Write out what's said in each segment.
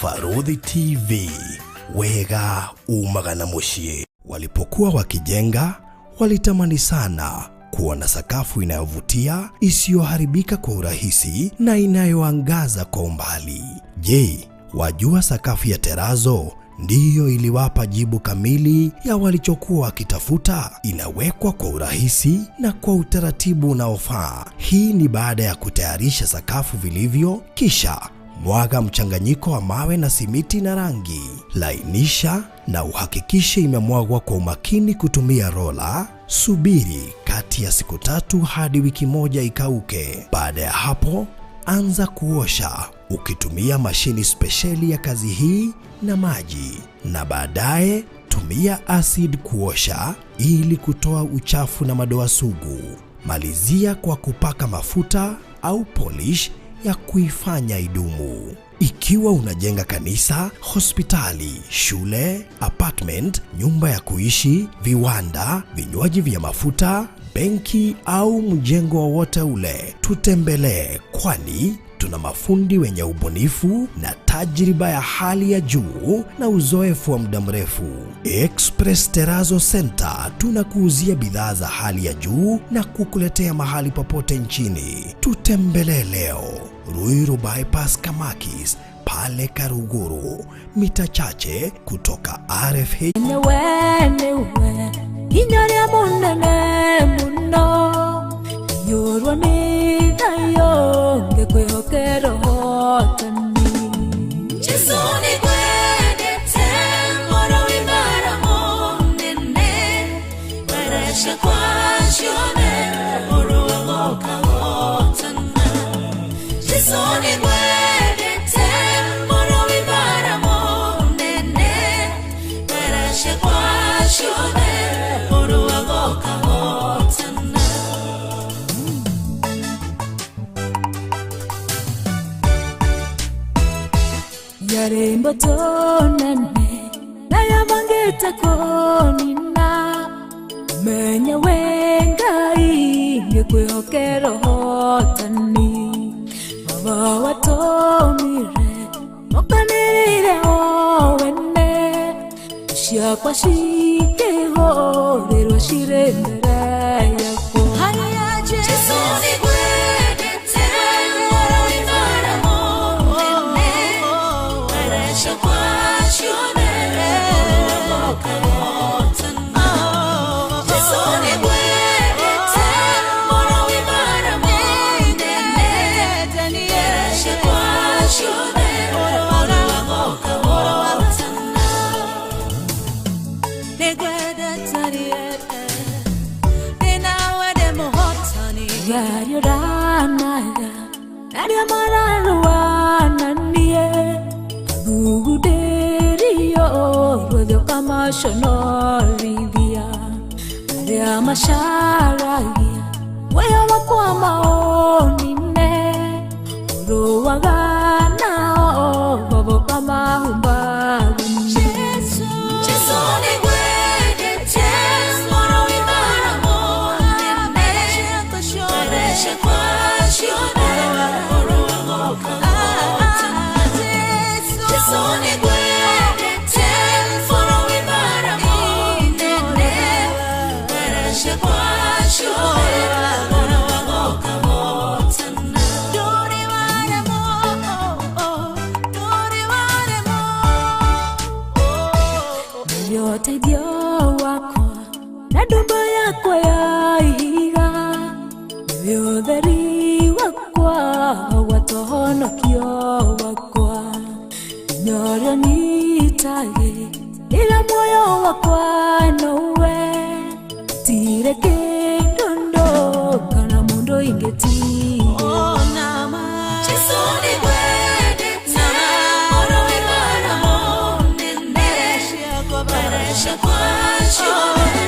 Barũthi TV, wega umaga na mũciĩ. Walipokuwa wakijenga, walitamani sana kuwa na sakafu inayovutia, isiyoharibika kwa urahisi na inayoangaza kwa umbali. Je, wajua sakafu ya terazo ndiyo iliwapa jibu kamili ya walichokuwa wakitafuta? Inawekwa kwa urahisi na kwa utaratibu unaofaa. Hii ni baada ya kutayarisha sakafu vilivyo, kisha mwaga mchanganyiko wa mawe na simiti na rangi. Lainisha na uhakikishe imemwagwa kwa umakini kutumia rola. Subiri kati ya siku 3 hadi wiki 1 ikauke. Baada ya hapo, anza kuosha ukitumia mashini spesheli ya kazi hii na maji, na baadaye tumia acid kuosha ili kutoa uchafu na madoa sugu. Malizia kwa kupaka mafuta au polish ya kuifanya idumu. Ikiwa unajenga kanisa, hospitali, shule, apartment, nyumba ya kuishi, viwanda, vinywaji vya mafuta, benki au mjengo wowote ule, tutembelee, kwani tuna mafundi wenye ubunifu na tajriba ya hali ya juu na uzoefu wa muda mrefu. Express Terrazzo Center tunakuuzia bidhaa za hali ya juu na kukuletea mahali popote nchini. Tutembelee leo Ruiru Bypass Kamakis pale Karuguru, mita chache kutoka RFH. Niwe, niwe, inyore munene muno, nyorwa ni thayo, ngekwihokera ũhotani. Jesu nĩngwendete, mũrũi mara mũnene, mbereca kwa ciothe, ũrũa gũkahotana. Jesu nĩngwendete, mũrũi mara mũnene, mbereca kwa ciothe, ũrũa gũkahotana. Yarĩ mboto nene na yabangĩte kũnina, menya we Ngai ngĩkwĩhokera ũhotani. Baba watũmire ũkanĩrĩre o wene, ciakwa cikĩhũrĩrwo cirĩ mbere yakwa. Jesu nĩngwendete, mũrũi mara mũnene, mbereca kwa ciothe, ũrũa gũkahotana. Jesu nĩngwendete, mũrũi mara mũnene, mbereca kwa ciothe, ũrũa gũkahotana. Nĩngwendete Ngariũranaga arĩa mararũa na niĩ, thugundĩrio ruothe ũkamaconorithia, arĩa macaragia muoyo wakwa maũnine, ũrũaga nao baba ũkamahumba gunia. Jesu nĩngwendete, mũrũi mara mũnene, mbereca kwa ciothe, ũrũa gũkahotana. Jesu nĩngwendete, mũrũi mara mũnene, mbereca kwa ciothe, ũrũa gũkahotana. Nĩwe ũteithio wakwa na ndũmba yakwa ya ihiga, nĩwe ũtheri wakwa gwata ũhonokio wakwa, hinya ũrĩa ũnyitage rĩrĩa muoyo wakwa nowe, gũtirĩ kĩndũ ndũ kana mũndũ ingĩtigĩra. Jesu nĩngwendete, mũrũi mara mũnene, mbereca kwa ciothe,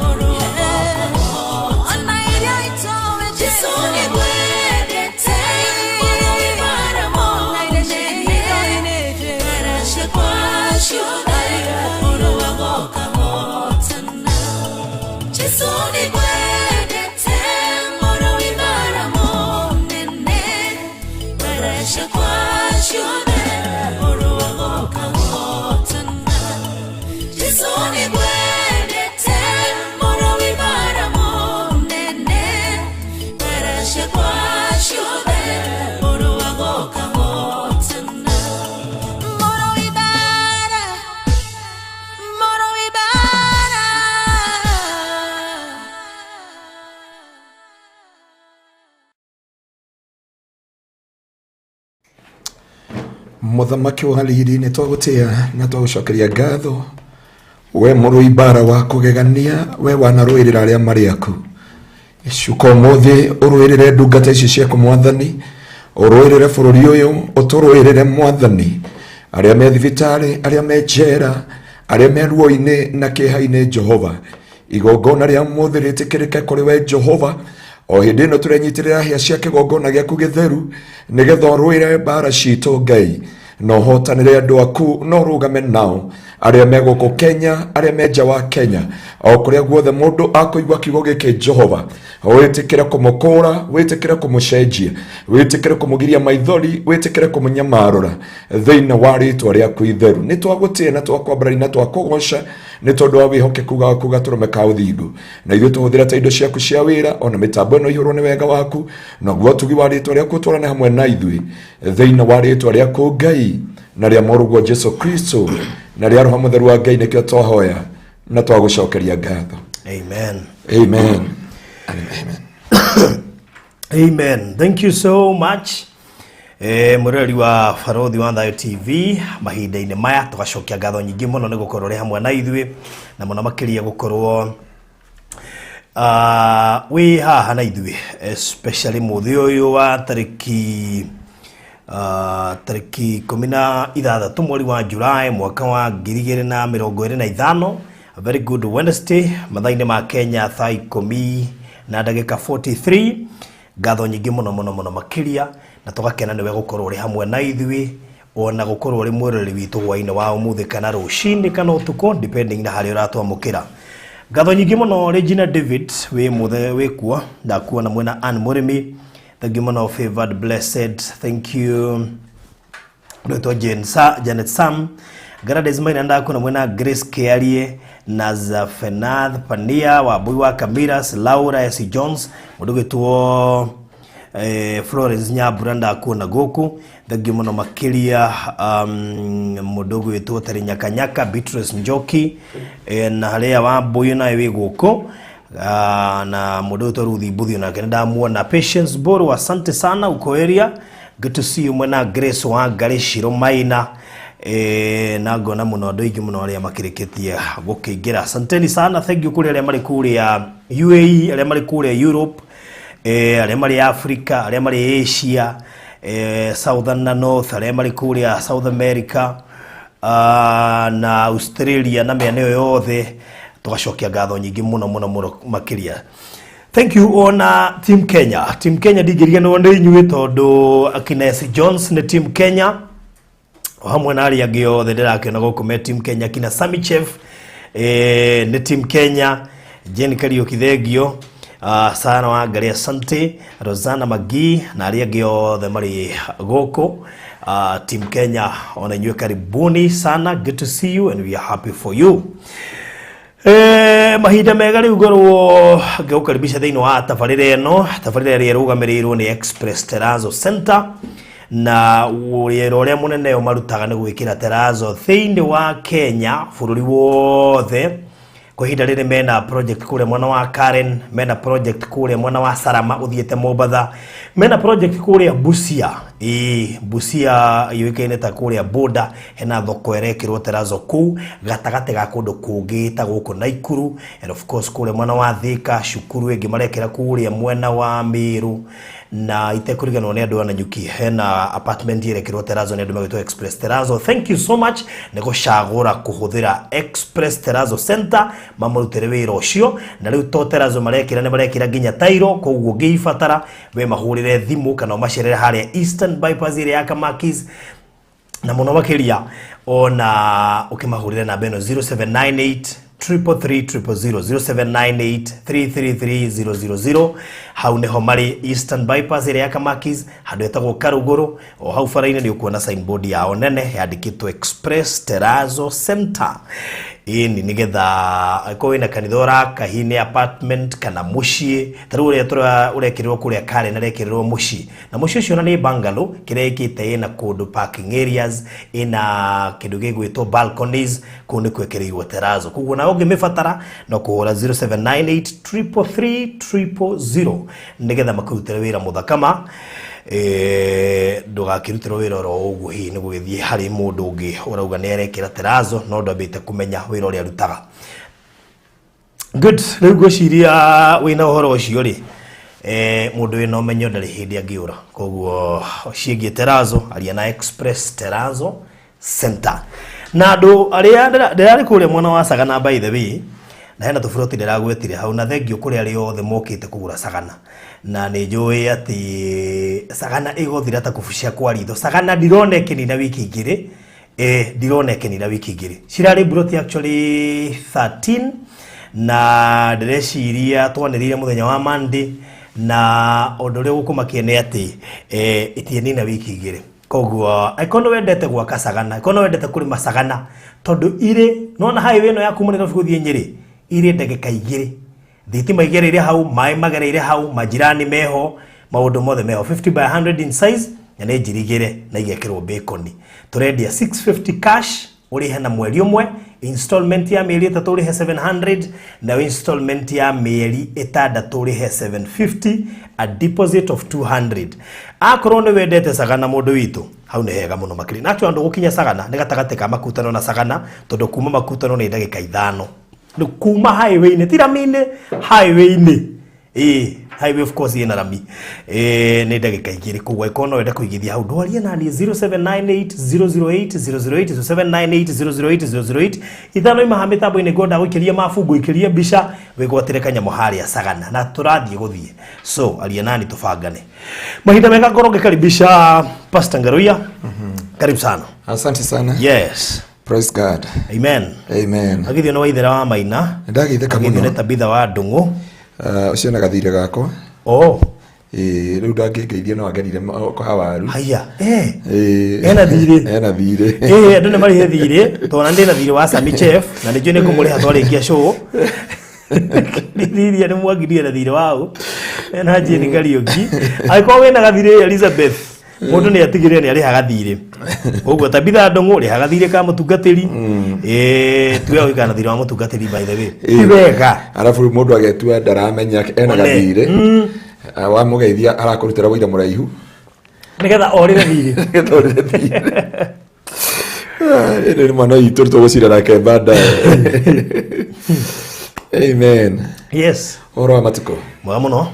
ũrũa gũkahotana. Jesu nĩngwendete, mũrũi mara mũnene, mbereca kwa ciothe, ũrũa gũkahotana. Mũthamaki wa riri, nĩ twagũtĩa na twagũcokeria ngatho, we mũrũi mbara wa kũgegania, we wanarũĩrĩra arĩa marĩ aku. Cuka ũmũthĩ ũrũĩrĩre ndungata ici ciaku Mwathani, ũrũĩrĩre bũrũri ũyũ, ũtũrũĩrĩre Mwathani, arĩa me thibitarĩ, arĩa me njera, arĩa me ruo-inĩ na kĩeha-inĩ. Jehova, igongona rĩa ũmũthĩ rĩtĩkĩrĩke kũrĩ we Jehova, o hĩndĩ ĩno tũrenyitĩrĩra hĩa cia kĩgongona gĩaku gĩtheru, nĩgetha ũrũĩre mbara citũ Ngai, na ũhotanĩre andũ aku, na ũrũgame nao arĩa me gũkũ Kenya, arĩa me nja wa Kenya, o kũrĩa guothe mũndũ akũigua kiugo gĩkĩ. Jehova, wĩtĩkĩre kũmũkũra, wĩtĩkĩre kũmũcenjia, wĩtĩkĩre kũmũgiria maithori, wĩtĩkĩre kũmũnyamarũra thĩinĩ wa rĩtwa rĩaku itheru. Nĩ twagũtĩĩa na twakwambarari na twakũgoca nĩ tondũ wa wĩhokeku waku gatũrũme ka ũthingu, na ithuĩ tũhũthĩra ta indo ciaku cia wĩra, ona mĩtambo ĩno ihũrwo nĩ wega waku, naguo ũtugi wa rĩtwa rĩaku ũtwarane hamwe na ithuĩ thĩinĩ wa rĩtwa rĩaku Ngai, na rĩa mũrũguo Jesu Kristo, na rĩa Roho Mũtheru wa Ngai, nĩkĩo twahoya na twagũcokeria ngatho. Amen. Amen and amen. Amen. Thank you so much. Mwĩroreri wa Barothi wa Thayo TV, mahinda-inĩ maya tũgacokia ngatho nyingĩ mũno nĩ gũkorwo ũrĩ hamwe na ithuĩ, na mũno makĩria gũkorwo wĩ haha na ithuĩ, especially mũthĩ ũyũ wa tarĩki 16 mweri wa July mwaka wa 2025. A very good Wednesday, mathaa-inĩ ma Kenya thaa 10:43. Ngatho nyingĩ mũno mũno mũno makĩria, na tũgakena nĩwe gũkorwo ũrĩ hamwe na ithuĩ, ona gũkorwo ũrĩ mwĩroreri witũ hwainĩ wa ũmũthĩ, kana rũcinĩ, kana ũtukũ, depending na harĩa ũratwamũkĩra. Ngatho nyingĩ mũno. Regina David, wĩ mũthe wĩ kuo, ndakuona mwena. Ann Mũrĩmi, thank you mũno. Favored Blessed, thank you. Rwĩtwo Jane Sa, Janet Sam, Gladys Maina, ndakuona mwena. Grace Kearie na Zafenath Pania, Wambui wa Kamiras, Laura S Jones, mũndũ gwĩtwo Florence Nyambura, ndakuona gũkũ, thank you mũno makĩria. Mũndũ gwĩtwo Terĩ Nyakanyaka, Beatrice Njoki, na harĩa Wambui nawe wĩ gũkũ. Na mũndũ wĩtwo Ruthi Mbuthi nake nĩ ndamuona. Patience Boro, asante sana, uko area, good to see you. Mwena Grace wa Ngarĩ Shiro Maina, na ngona mũno andũ aingĩ mũno arĩa makĩrĩkĩtie gũkĩingĩra, asanteni sana, thank you. Kũrĩ arĩa marĩ kũrĩa UAE, arĩa marĩ kũrĩa Europe, arĩa marĩ Africa, arĩa marĩ Asia, Southern na North, arĩa marĩ kũrĩa South America, na Australia na mĩena ĩyo yothe, tũgacokia ngatho nyingĩ mũno mũno mũno makĩria. Thank you. Ona Team Kenya, Team Kenya, ndingĩriganĩrwo nĩ inyuĩ, tondũ Agnes Jones nĩ Team Kenya, o hamwe na arĩa angĩ othe ndĩrakĩona gũkũ me Team Kenya. Kina Sami Chef, nĩ Team Kenya. Jane Kariuki, thengio. Sara wa Ngarĩ, asante. Rosana Magi na arĩa angĩ othe marĩ gũkũ, Team Kenya, ona inyuĩ karibuni sana, good to see you and we are happy for you. Mahinda mega rĩu ngorwo ngĩgũkaribisha thĩinĩ wa tabarĩra ĩno, tabarĩra ĩrĩa ĩrũgamĩrĩirwo nĩ Express Terrazzo Center, na wĩra ũrĩa mũnene o marutaga nĩ gwĩkĩra terrazzo thĩinĩ wa Kenya bũrũri wothe. Kwa ihinda rĩrĩ mena project kũrĩa mwena wa Karen, mena project kũrĩa mwena wa Salama ũthiĩte Mombatha, mena project kũrĩa Busia, ĩĩ, Busia yũĩkaine ta kũrĩa border, hena thoko ĩrekĩrwo terrazzo kũu gatagatĩ ga kũndũ kũngĩ ta gũkũ Naikuru, and of course kũrĩa mwena wa Thika, cukuru ĩngĩ marekĩra kũrĩa mwena wa Meru, na itekũriganĩrwo nĩ andũ a Nanyuki, hena apartment ĩrekĩrwo terrazzo nĩ andũ magĩtwo Express Terrazzo. Thank you so much nĩ gũcagũra kũhũthĩra Express Terrazzo Center mamũrutĩre wĩra ũcio. Na rĩu to terrazzo marekĩra, nĩ marekĩra nginya tairo, koguo ũngĩibatara we mahũrĩre thimũ kana ũmacerere harĩa Eastern Bypass ĩrĩa ya Kamakis, na mũno makĩria ona ũkĩmahũrĩre namba ĩno, 0798 333 000, 0798 333 000. Hau nĩho marĩ, Eastern Bypass ĩrĩa ya Kamakis, handũ hetagwo Karugũrũ, o hau bara-inĩ nĩ ũkuona signboard yao nene yandĩkĩtwo Express Terrazzo Center. Ĩni, nĩgetha angĩkorwo wĩna kanitha ũraka, hihi nĩ apartment kana mũciĩ, ta rĩu ũrĩa ũrekĩrĩrwo kũrĩa Karen, arekĩrĩrwo mũciĩ, na mũciĩ ũcio ona nĩ bungalow, kĩrĩa ĩkĩte ĩna kũndũ parking areas, ĩna kĩndũ gĩgwĩtwo balconies, kũu nĩ kwĩkĩrĩirwo terrazzo. Koguo nawe ũngĩmĩbatara no kũhũra 0798 333 000 nĩgetha makũrutĩre wĩra mũthakama. Ndũgakĩrutĩrwo wĩra oro ũguo hihi nĩ gũgĩthiĩ harĩ mũndũ ũngĩ ũrauga nĩ arekĩra terazo no ndwambĩte kũmenya wĩra ũrĩa arutaga. Good, rĩu ngwĩciria wĩna ũhoro ũcio rĩ, mũndũ wĩna ũmenyo ndarĩ hĩndĩ angĩũra. Koguo ciĩgiĩ terazo, aria na Express Terazo Center. Na andũ arĩa ndĩrarĩ kũrĩa mwena wa Sagana, by the way, na hena tũburoti ndĩragwetire hau, na thengiũ kũrĩ arĩa othe mokĩte kũgũra Sagana. Na nĩ njũĩ atĩ Sagana ĩgũthira ta kũbucia kwa ritho. Sagana ndirona ĩkĩnina wiki 2, ndirona ĩkĩnina wiki 2. Cirarĩ mburoti actually 13, na ndĩreciria twanĩrĩire mũthenya wa Monday, na ũndũ ũrĩa ũgũkũmakia nĩ atĩ itienina wiki 2. Koguo angĩkorwo nĩ wendete gwaka Sagana, angĩkorwo nĩ wendete kũrĩma Sagana, tondũ irĩ nona highway ĩno ya kuma Nairobi gũthiĩ Nyĩrĩ irĩ ndagĩka 2, thitima igereire hau, maĩ magereire hau, majirani meho, maũndũ mothe meho. 50 by 100 in size, na nĩ njirigĩre na igekĩrwo bacon. Tũrendia 650 cash, ũrĩhe na mweri ũmwe, installment ya mĩeri 3 ũrĩhe 700, nayo installment ya mĩeri 6 ũrĩhe 750, a deposit of 200. Akorwo nĩ wendete Sagana mũndũ witũ, hau nĩ hega mũno makĩria. Na actually andũ gũkinya Sagana nĩ gatagatĩ ka Makutano na Sagana, tondũ kuma Makutano nĩ ndagĩka 5. Rĩu kuma highway-inĩ, ti rami-inĩ, highway-inĩ. Highway of course ĩna rami. Nĩ ndagĩka 2. Koguo angĩkorwo no wende kũigithia hau, ndwarie naniĩ 0798 008 008, 0798 008 008. Ithano ima mĩtambo-inĩ, ngwenda gũikĩria mabu, ngũikĩrie mbica, wĩgwatĩre kanyamũ harĩa Sagana, na tũrathiĩ gũthiĩ. So aria nani tũbangane. Mahinda mega ngorwo ngĩkaribisha Pastor Ngaruiya. Karibu sana. Asante sana. Yes. Praise God. Amen. Amen. Agithio nĩ waithera wa Maina. Ndagithĩka Agithio mũno. nĩ Tabitha wa Ndung'u. Ũcio na gathirĩ gakwa. Oh. Rĩu ndangĩngeithia no angerire kwa waru. Haya. Ena thirĩ. Ena thirĩ. Andũ nĩ marĩhe thirĩ, tondũ ndĩna thirĩ wa Sami Chef, na nĩnjũĩ nĩ ngũmũrĩha twarĩkia show. Thirĩ nĩ mwangirie na thirĩ wao. Ena Jane Kariũki. Angĩkorwo wĩna gathirĩ Elizabeth, mũndũ nĩ atigĩrĩre nĩ arĩhaga thirĩ. Ũguo Tabitha Ndung'u rĩhaga thirĩ ka mũtungatĩri. Tuge gũikara na thirĩ wa mũtungatĩri, by the way. Ti wega. Arabu rĩu mũndũ agetua ndaramenya ena One. gathirĩ. Wamũgeithia arakũrutĩra wũira mũraihu. Nĩgetha orĩre thirĩ. Nĩgetha orĩre thirĩ. Ĩno nĩ mwana witũ tũgũcira nake baadaye. Amen. Yes. Ũhoro wa matukũ? Mwega mũno.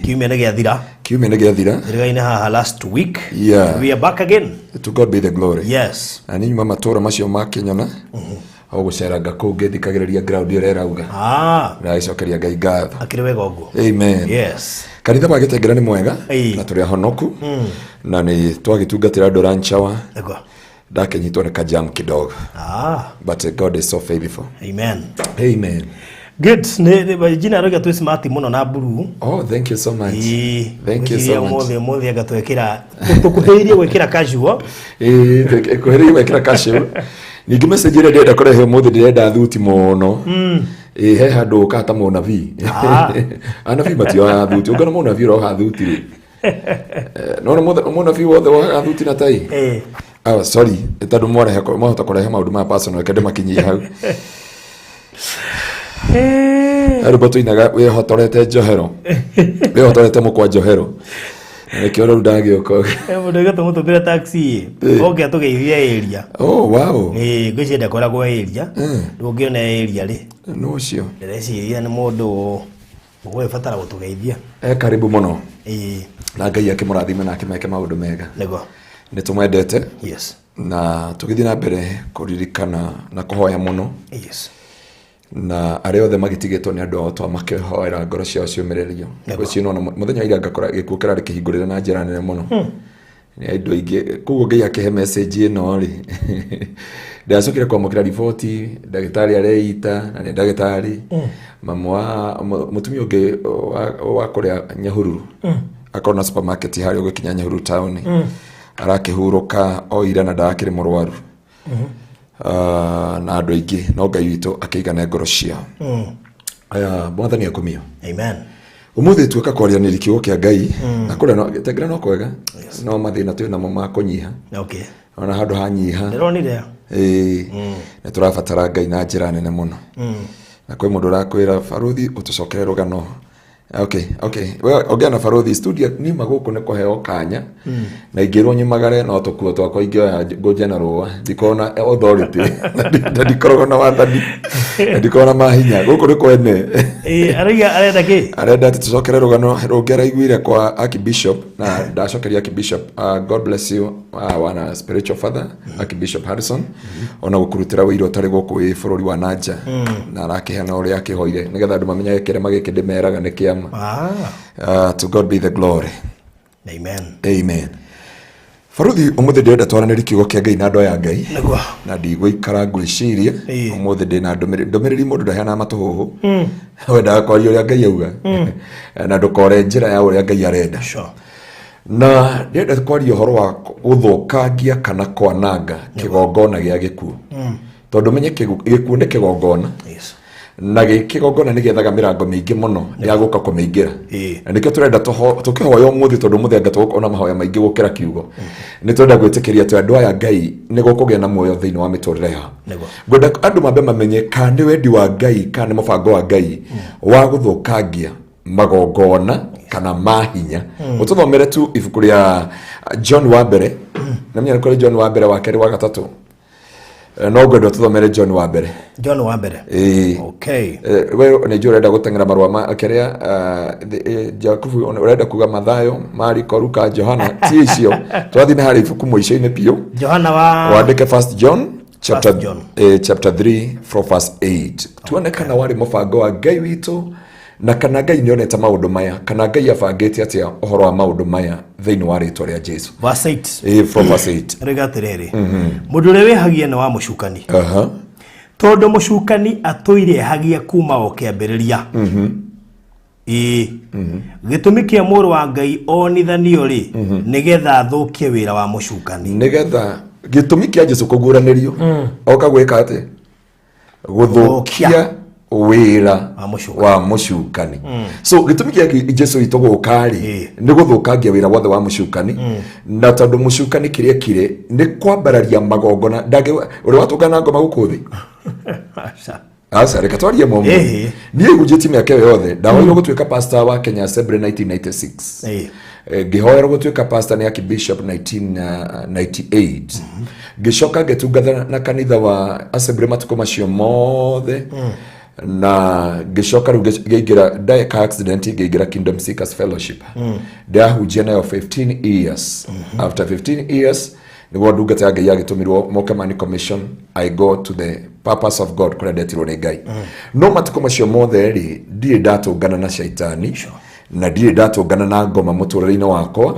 Kiumia nĩ gĩathira. Kiumia nĩ gĩathira. Thirĩga-inĩ haha last week. Yeah. We are back again. To God be the glory. Yes. Na niĩ nyuma matũra macio ma Kĩnyona. O gũceranga kũu ngĩthikagĩrĩria ground ĩrĩa ĩrauga. Ndagĩcokeria Ngai ngatho. Akĩrĩ wega ũguo. Amen. Yes. Kanitha wa Gĩtengera nĩ mwega na tũrĩ ahonoku na nĩ twagĩtungatĩra andũ lunch hour. Nĩguo. Ndakĩnyitwo nĩ kajam kidogo. But God is so faithful. Amen. Amen. Good. Nĩ jina aroiga twĩ smart mũno na blue. Oh, thank you so much. Thank you so much. Ũmũthĩ anga twekĩra tũkuhĩrĩirie gwĩkĩra casual. Kuhĩrĩirie gwĩkĩra casual. Ningĩ message ĩrĩa ndĩrenda kũrehe ũmũthĩ ndĩrenda thuti mũno. He handũ ũkaga ta mũnabii. Anabii matiohaga thuti. Ũngĩona mũnabii ũroha thuti rĩ. Nona mũnabii wothe wohaga thuti na tai. Oh, sorry, tondũ mwarehe mwahota kũrehe maũndũ maya personal, reke ndĩmakinyie hau. Rwĩmbo tũinaga wĩhotorete njohero. Wĩhotorete mũkwa njohero. Nĩkĩo rĩu ndagĩũka. Mũndũ oiga tũmũtũmĩre taxi oke atũgeithie area. Oh, wow. Ngwĩciria ndakoragwo area. Rĩu ũngĩona area rĩ. Nũ ũcio? Ndĩreciria nĩ mũndũ ũgũgĩbatara gũtũgeithia. Karibu mũno. Na Ngai akĩmũrathime na akĩmeke maũndũ mega. Nĩguo. Nĩ tũmwendete. Yes. Na tũgĩthiĩ na mbere kũririkana na kũhoya mũno. Yes. Na arĩa othe magĩtigĩtwo nĩ andũ ao twamakĩhoera ngoro ciao ciũmĩrĩrio. Ngwĩciria nĩwona mũthenya wa ira ngakora gĩkuũ kĩrarĩ kĩhingũrĩre na njĩra nene mũno. Nĩ andũ aingĩ koguo Ngai akĩhe message ĩno rĩ, ndacokire kwamũkĩra riboti ndagĩtarĩ areita na nĩ ndagĩtarĩ. Mamu wa mũtumia ũngĩ wa kũrĩa Nyahururu, akorwo na supermarket harĩa ũgĩkinya Nyahururu town, arakĩhurũka o ira na ndarakĩrĩ mũrwaru. Na andũ aingĩ no Ngai witũ akĩigana ngoro ciao. Aya, Mwathani akumio. Amen. Ũmũthĩ tuoka kwaranĩria kiugo kĩa Ngai na kũrĩa no Gĩtengera no kwega no mathĩna twĩ namo ma kũnyiha. Okay. Ona handũ hanyiha. Ndĩronire. Nĩ tũrabatara Ngai na njĩra nene mũno. Na kwĩ mũndũ ũrakwĩra barũthi ũtũcokere rũgano. Okay, okay. We ongea na barothi studio nima gũkũ nĩ kũheo kanya na ingĩrwo nyumagare no tũkuo twakwa ingĩoya ngũnje na rũa ndikoragwo na authority na ndikoragwo na wathani na ndikoragwo na mahinya gũkũ nĩ kwene. Ĩĩ, arauga arenda kĩ? Arenda atĩ tũcokere rũgano rũngĩ araiguire kwa Archbishop na ndacokeria Archbishop, God bless you, wana spiritual father Archbishop Harrison ona gũkũrutĩra wĩira ũtarĩ gũkũ wĩ bũrũri wa nanja na arakĩheana ũrĩa akĩhoire nĩgetha andũ mamenyage kĩrĩa magĩkĩ ndĩmeraga nĩ kĩama. To God be the glory. Amen. Amen. Baruthi, ũmũthĩ ndĩrenda twaranĩrie kiugo kĩa Ngai na andũ aya a Ngai. Nĩguo. Na ndigũikara ngwĩciria. Ũmũthĩ ndĩna ndũmĩrĩri, ndũmĩrĩri mũndũ ndaheanaga matũhũhũ, wendaga kwaria ũrĩa Ngai auga na ndũkore njĩra ya ũrĩa Ngai arenda. Na ndĩrenda kwaria ũhoro wa gũthũkangia kana kwananga kĩgongona gĩa gĩkuũ, tondũ menye gĩkuũ nĩ kĩgongona. Na kĩgongona nĩ gĩethaga mĩrango mĩingĩ mũno ya gũka kũmĩingĩra. Na nĩkĩo tũrenda tũkĩhoya ũmũthĩ, tondũ ũmũthĩ anga tũgũkorwo na mahoya maingĩ gũkĩra kiugo, nĩ tũrenda gwĩtĩkĩria atĩ andũ aya Ngai nĩ gũkũgĩa na muoyo thĩinĩ wa mĩtũrĩre yao. Ngwenda andũ mambe mamenye kana nĩ wendi wa Ngai kana nĩ mũbango wa Ngai wa gũthũkangia magongona kana mahinya. Ũtũthomere tu ibuku rĩa John wa mbere, na menya nĩ kũrĩ John wa mbere, wa kerĩ, wa gatatũ. No ngwenda ũtũthomere John wa mbere. John wa mbere. Ĩĩ. Okay. We nĩ njũĩ ũrenda gũteng'era marũa ma kĩrĩa, Jakubu, ũrenda kuga Mathayo, Mariko, Luka, Johana, ti icio. Twathiĩ na harĩa ibuku mũico-inĩ biũ. Johana wa Wandĩke First John chapter, First John. Chapter 3 from verse 8, tuone kana warĩ mũbango wa Ngai witũ na kana Ngai nĩonete maũndũ maya kana Ngai abangĩte atĩa ũhoro wa maũndũ maya thĩinĩ wa rĩtwa rĩa Jesu. Verse 8. From verse 8. Rĩga atĩrĩrĩ, mũndũ ũrĩa wĩhagia nĩ wa mũcukani, tondũ mũcukani atũire ehagia kuma o kĩambĩrĩria. Ĩĩ, gĩtũmi kĩa mũrũ wa Ngai onithanio rĩ, nĩgetha athũkie wĩra wa mũcukani. Nĩgetha gĩtũmi kĩa Jesu kũguũranĩrio oka gwĩka atĩ gũthũkia wĩra wa mũcukani. Wa mũcukani. So gĩtũmi kĩa Jesu witũ gũka rĩ, nĩ gũthũkangia wĩra wothe wa mũcukani, na tondũ mũcukani kĩrĩa kire nĩ kwambararia magongona ndangĩ ũrĩa watũngana na ngoma gũkũ thĩ. Aca. Aca, reke twarie momo. Niĩ hunjĩtie mĩaka ĩyo yothe. Ndahoirwo gũtuĩka pastor wa Kenya Assembly 1996. Ngĩhoerwo gũtuĩka pastor nĩ Archbishop 1998. Ngĩcoka ngĩtungata na kanitha wa Assembly matukũ macio mothe, na ngĩcoka rĩu ngĩingĩra, ndeka accident, ngĩingĩra Kingdom Seekers Fellowship. Ndahunjia nayo 15 years. After 15 years nĩguo ndungata ya Ngai yagĩtũmirwo Moke Money Commission. I go to the purpose of God kũrĩa ndetirwo nĩ Ngai. No matukũ macio mothe rĩ, ndirĩ ndatũngana na shaitani na ndirĩ ndatũngana na ngoma mũtũrĩre-inĩ wakwa,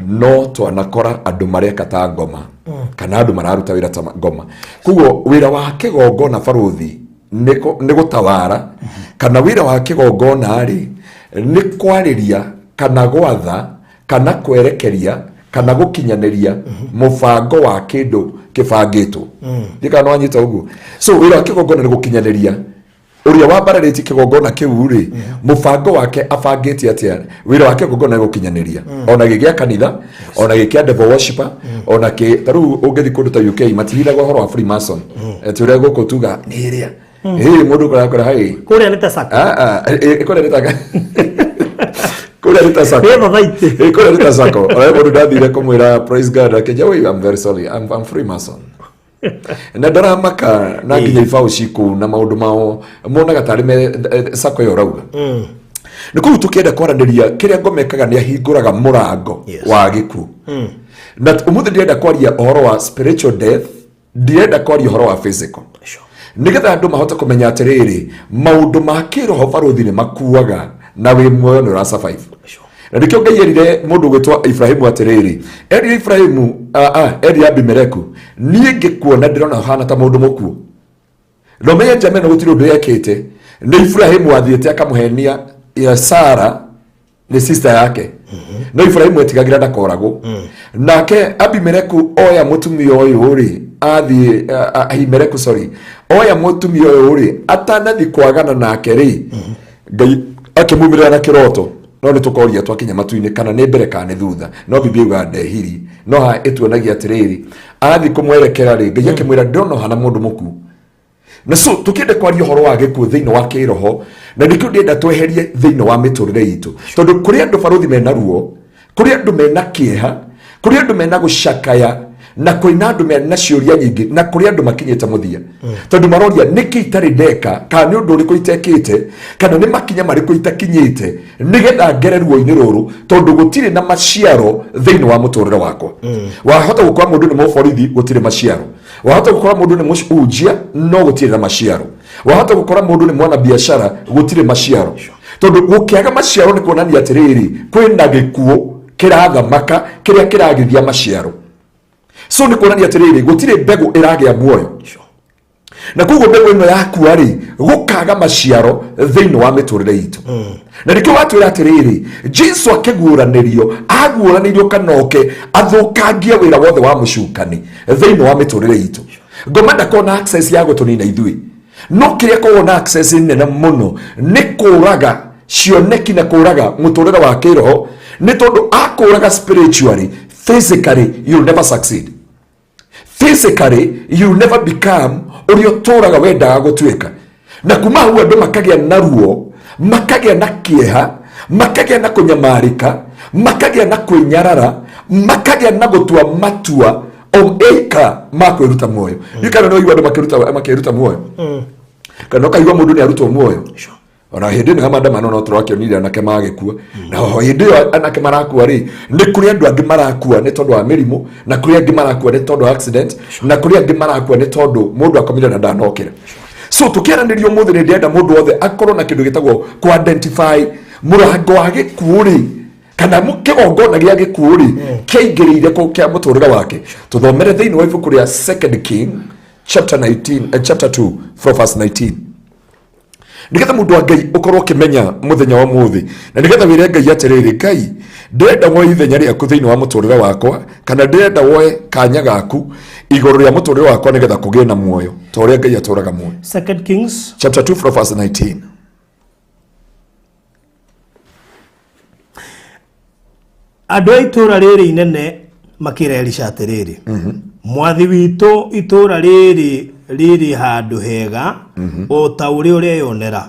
no twanakora andũ mareka ta ngoma kana andũ mararuta wĩra ta ngoma. Koguo wĩra wa kĩgongona, barũthi, nĩ gũtawara, kana wĩra wa kĩgongona rĩ, nĩ kwarĩria kana gwatha kana kwerekeria kana gũkinyanĩria mũbango wa kĩndũ kĩbangĩtwo. Ndiĩ kana nĩwanyita ũguo. So wĩra wa kĩgongona nĩ gũkinyanĩria ũrĩa wambararĩtie kĩgongona kĩu rĩ, mũbango wake abangĩte atĩa. Wĩra wa kĩgongona nĩ gũkinyanĩria, ona gĩ gĩa kanitha, ona gĩ kĩa devil worshipper, ona kĩ ta rĩu ũngĩthiĩ kũndũ ta UK matihithaga ũhoro wa Freemason atĩ ũrĩa gũkũ tuga nĩ ĩrĩa ĩ mũndũ kũrakora hai. Kũrĩa nĩ ta sacco. Ah, ah, kũrĩa nĩ ta kũrĩa nĩ ta sacco. Nĩ society. Kũrĩa nĩ ta sacco. Ona mũndũ ndathire kũmwĩra praise God, akĩnjia, "Wait, I'm very sorry, I'm Freemason." Na ndaramaka na nginya ibaũ cikũu na maũndũ mao monaga tarĩ me sacco ĩyo ũrauga. Nĩ kũu tũkĩenda kwaranĩria kĩrĩa ngoma ĩkaga nĩ ahingũraga mũrango wa gĩkuũ. Na ũmũthĩ ndĩrenda kwaria ũhoro wa spiritual death, ndirenda kwaria ũhoro wa physical, nĩgetha andũ mahote kũmenya atĩrĩrĩ, maũndũ ma kĩroho, barũthi, nĩ makuaga na wĩ muoyo nĩ ũra survive. Na nĩkĩo Ngai erire mũndũ gwĩtwo Ibrahimu atĩrĩrĩ, erire Ibrahimu, erire Abimeleku, niĩ ngĩkuona ndĩrona ũhana ta mũndũ mũkuũ. Na ũmenye njama ĩno gũtirĩ ũndũ yekĩte, nĩ Ibrahimu athiĩte akamũhenia ya Sara nĩ sister yake, no Ibrahimu etigagĩra ndakoragwo. Nake Abimeleku oya mũtumia ũyũ rĩ, athiĩ Ahimeleku, sorry, oya mũtumia ũyũ rĩ, atanathi kwagana nake rĩ, Ngai akĩmumĩrĩra na kĩroto. No nĩ tũkoria twakinya matu-inĩ kana nĩ mbere kana nĩ thutha, no Biblia yugaga ndehiri. No haha ĩtuonagia atĩrĩrĩ, athiĩ kũmwerekera rĩ, Ngai akĩmwĩra, ndĩrona ũhana mũndũ mũkuũ. Na so tũkĩenda kwaria ũhoro wa gĩkuũ thĩinĩ wa kĩroho, na nĩkĩo ndĩrenda tweherie thĩinĩ wa mĩtũrĩre itũ, tondũ kũrĩ andũ barũthi mena ruo, kũrĩ andũ mena kĩeha, kũrĩ andũ mena gũcakaya, na kwĩna andũ mena ciũria nyingĩ, na kũrĩ andũ makinyĩte mũthia, tondũ maroria nĩkĩ itarĩ ndeka, kana nĩ ũndũ ũrĩkũ itekĩte, kana nĩ makinya marĩkũ itakinyĩte nĩgetha ngere ruo-inĩ rũrũ, tondũ gũtirĩ na maciaro thĩinĩ wa mũtũrĩre wakwa. Wahota gũkora mũndũ nĩ mũborithi, gũtirĩ maciaro. Wahota gũkora mũndũ nĩ mũhunjia, no gũtirĩ na maciaro. Wahota gũkora mũndũ nĩ mwana biacara, gũtirĩ maciaro. Tondũ gũkĩaga maciaro nĩ kuonania atĩrĩrĩ, kwĩna gĩkuũ kĩrathamaka kĩrĩa kĩragithia maciaro. So nĩ kuonania atĩrĩrĩ, gũtirĩ mbegũ ĩragĩa muoyo, na koguo mbegũ ĩno yakua rĩ, gũkaga maciaro thĩinĩ wa mĩtũrĩre itũ. Na nĩkĩo watwĩra atĩrĩrĩ, Jesu akĩguũranĩrio, aguũranĩirio kanoke athũkangie wĩra wothe wa mũcukani thĩinĩ wa mĩtũrĩre itũ. Ngoma ndakona access ya gũtũnina ithuĩ, no kĩrĩa korwo na access nene mũno nĩ kũraga cioneki na kũraga mũtũrĩre wa kĩroho, nĩ tondũ akũraga spiritually, physically you'll never succeed. Physically you never become ũrĩa ũtũraga wendaga gũtuĩka. Na kuma hau andũ makagĩa na ruo, makagĩa na kĩeha, makagĩa na kũnyamarĩka, makagĩa na kwĩnyarara, makagĩa na gũtua matua o ĩka ma kwĩruta muoyo. Ndiũ kana no igua andũ makĩruta muoyo, kana ũkaigua mũndũ nĩ arutwo muoyo. Ona hĩndĩ ĩno ya maandamano no tũrakĩonire anake magĩkua, na o hĩndĩ ĩyo anake marakua rĩ, nĩ kũrĩ andũ angĩ marakua nĩ tondũ wa mĩrimũ, na kũrĩ angĩ marakua nĩ tondũ wa accident, na kũrĩ angĩ marakua nĩ tondũ mũndũ akomire na ndanokĩra. So tũkĩaranĩria ũmũthĩ, nĩ ndĩrenda mũndũ wothe akorwo na kĩndũ gĩtagwo kũ-identify mũrango wa gĩkuũ rĩ, kana kĩgongona gĩa gĩkuũ rĩ, kĩaingĩrĩire kũ kĩa mũtũrĩre wake. Tũthomere thĩinĩ wa ibuku rĩa Second King chapter 19, chapter 2 from verse 19, nigetha mundu wa Ngai ukorwo ukimenya muthenya wa muthi, na nigetha wire Ngai atiriri, Ngai, ndĩrenda woe ithenya rĩaku thĩinĩ wa mũtũrĩre wakwa, kana ndĩrenda woe kanya gaku igũrũ rĩa mũtũrĩre wakwa, nigetha kũgĩe na muoyo ta ũrĩa Ngai atũraga muoyo. Second Kings chapter 2 from verse 19. Andũ a itũũra rĩrĩ inene makĩra Elisha atĩrĩrĩ, "Mwathi witũ, itũũra rĩrĩ rĩrĩ handũ hega o ta ũrĩa ũreyonera,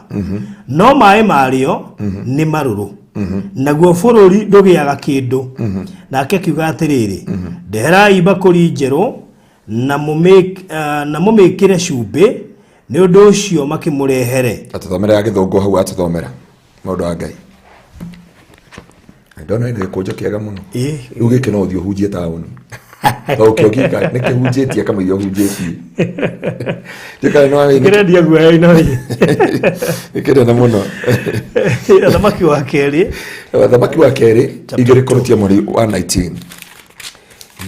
no maĩ marĩo nĩ marũrũ, naguo bũrũri ndũgĩaga kĩndũ." Nake akiuga atĩrĩrĩ, "Ndeherai mbakũri njerũ na mũmĩkĩre cumbĩ." Nĩ ũndũ ũcio makĩmũrehere. Atũthomera ya gĩthũngũ hau, atũthomera maũndũ wa Ngai. Ndona ĩna gĩkũnjo kĩega mũno. Rĩu gĩkĩ no ũthiĩ ũhunjie taũni, tondũ kĩo gika nĩ kĩhunjĩtie kamũira ũhunjĩtie. Ndikana no wĩ Kĩrendia guoya ino. Nĩ kĩnene mũno. Thamaki wa kerĩ. Thamaki wa kerĩ 2 kũrutia mweri wa 19.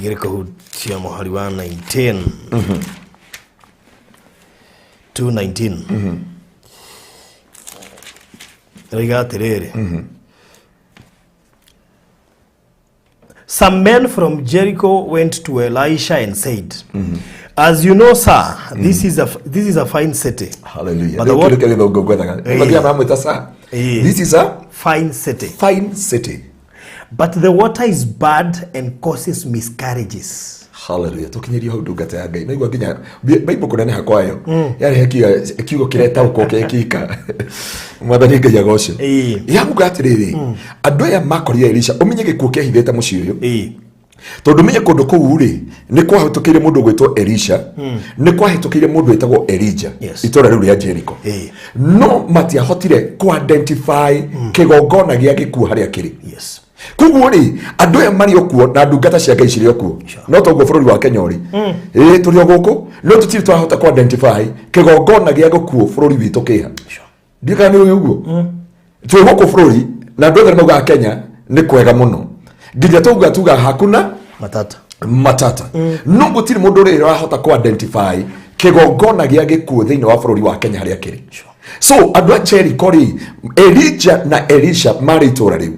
2 kũhutia mũhari wa 19, 219, roiga atĩrĩrĩ, "Some men from Jericho went to Elisha and said, 'As you know, sir, this is a fine city.'" Hallelujah. But the Rĩu what- kĩndũ kĩa gĩthũngũ ngwethaga. Mathiaga maramwĩta sa Ĩĩ. This is a "Fine city. Fine city. But the water is bad and causes miscarriages." Hallelujah. Tukinyirio hau, ndungata ya Ngai. Naigua nginya Bible kũneneha kwayo yarehe kiugo kĩretaũkwo kĩkika. Mwathani Ngai agocwo. Yakuga atĩrĩrĩ, andũ aya makorire Elisha, ũmenye gĩkuũ kĩehithĩte mũciĩ ũyũ, tondũ menye kũndũ kũu rĩ, nĩ kwahĩtũkĩire mũndũ gwĩtwo Elisha, nĩ kwahĩtũkĩire mũndũ wĩtagwo Elijah itũra rĩu rĩa Jericho, no matiahotire ku-identify kĩgongona gĩa gĩkuũ harĩa kĩrĩ. Koguo rĩ, andũ aya marĩ o kuo na ndungata cia Ngai cirĩ o kuo, no toguo bũrũri wa Kenya ũrĩ, ĩĩ, tũrĩ o gũkũ, no tũtirĩ twahota ku-identify kĩgongona gĩa gĩkuũ bũrũri witũ kĩha. Ndiũ kana nĩ ũĩ ũguo twĩ gũkũ bũrũri, na andũ othe nĩ maugaga Kenya nĩ kwega mũno, nginya tauga tuga hakuna matata. Matata. No gũtirĩ mũndũ ũrĩ ũrahota ku-identify kĩgongona gĩa gĩkuũ thĩinĩ wa bũrũri wa Kenya harĩa kĩrĩ. So andũ a Jericho rĩ, Elijah na Elisha marĩ itũũra rĩu.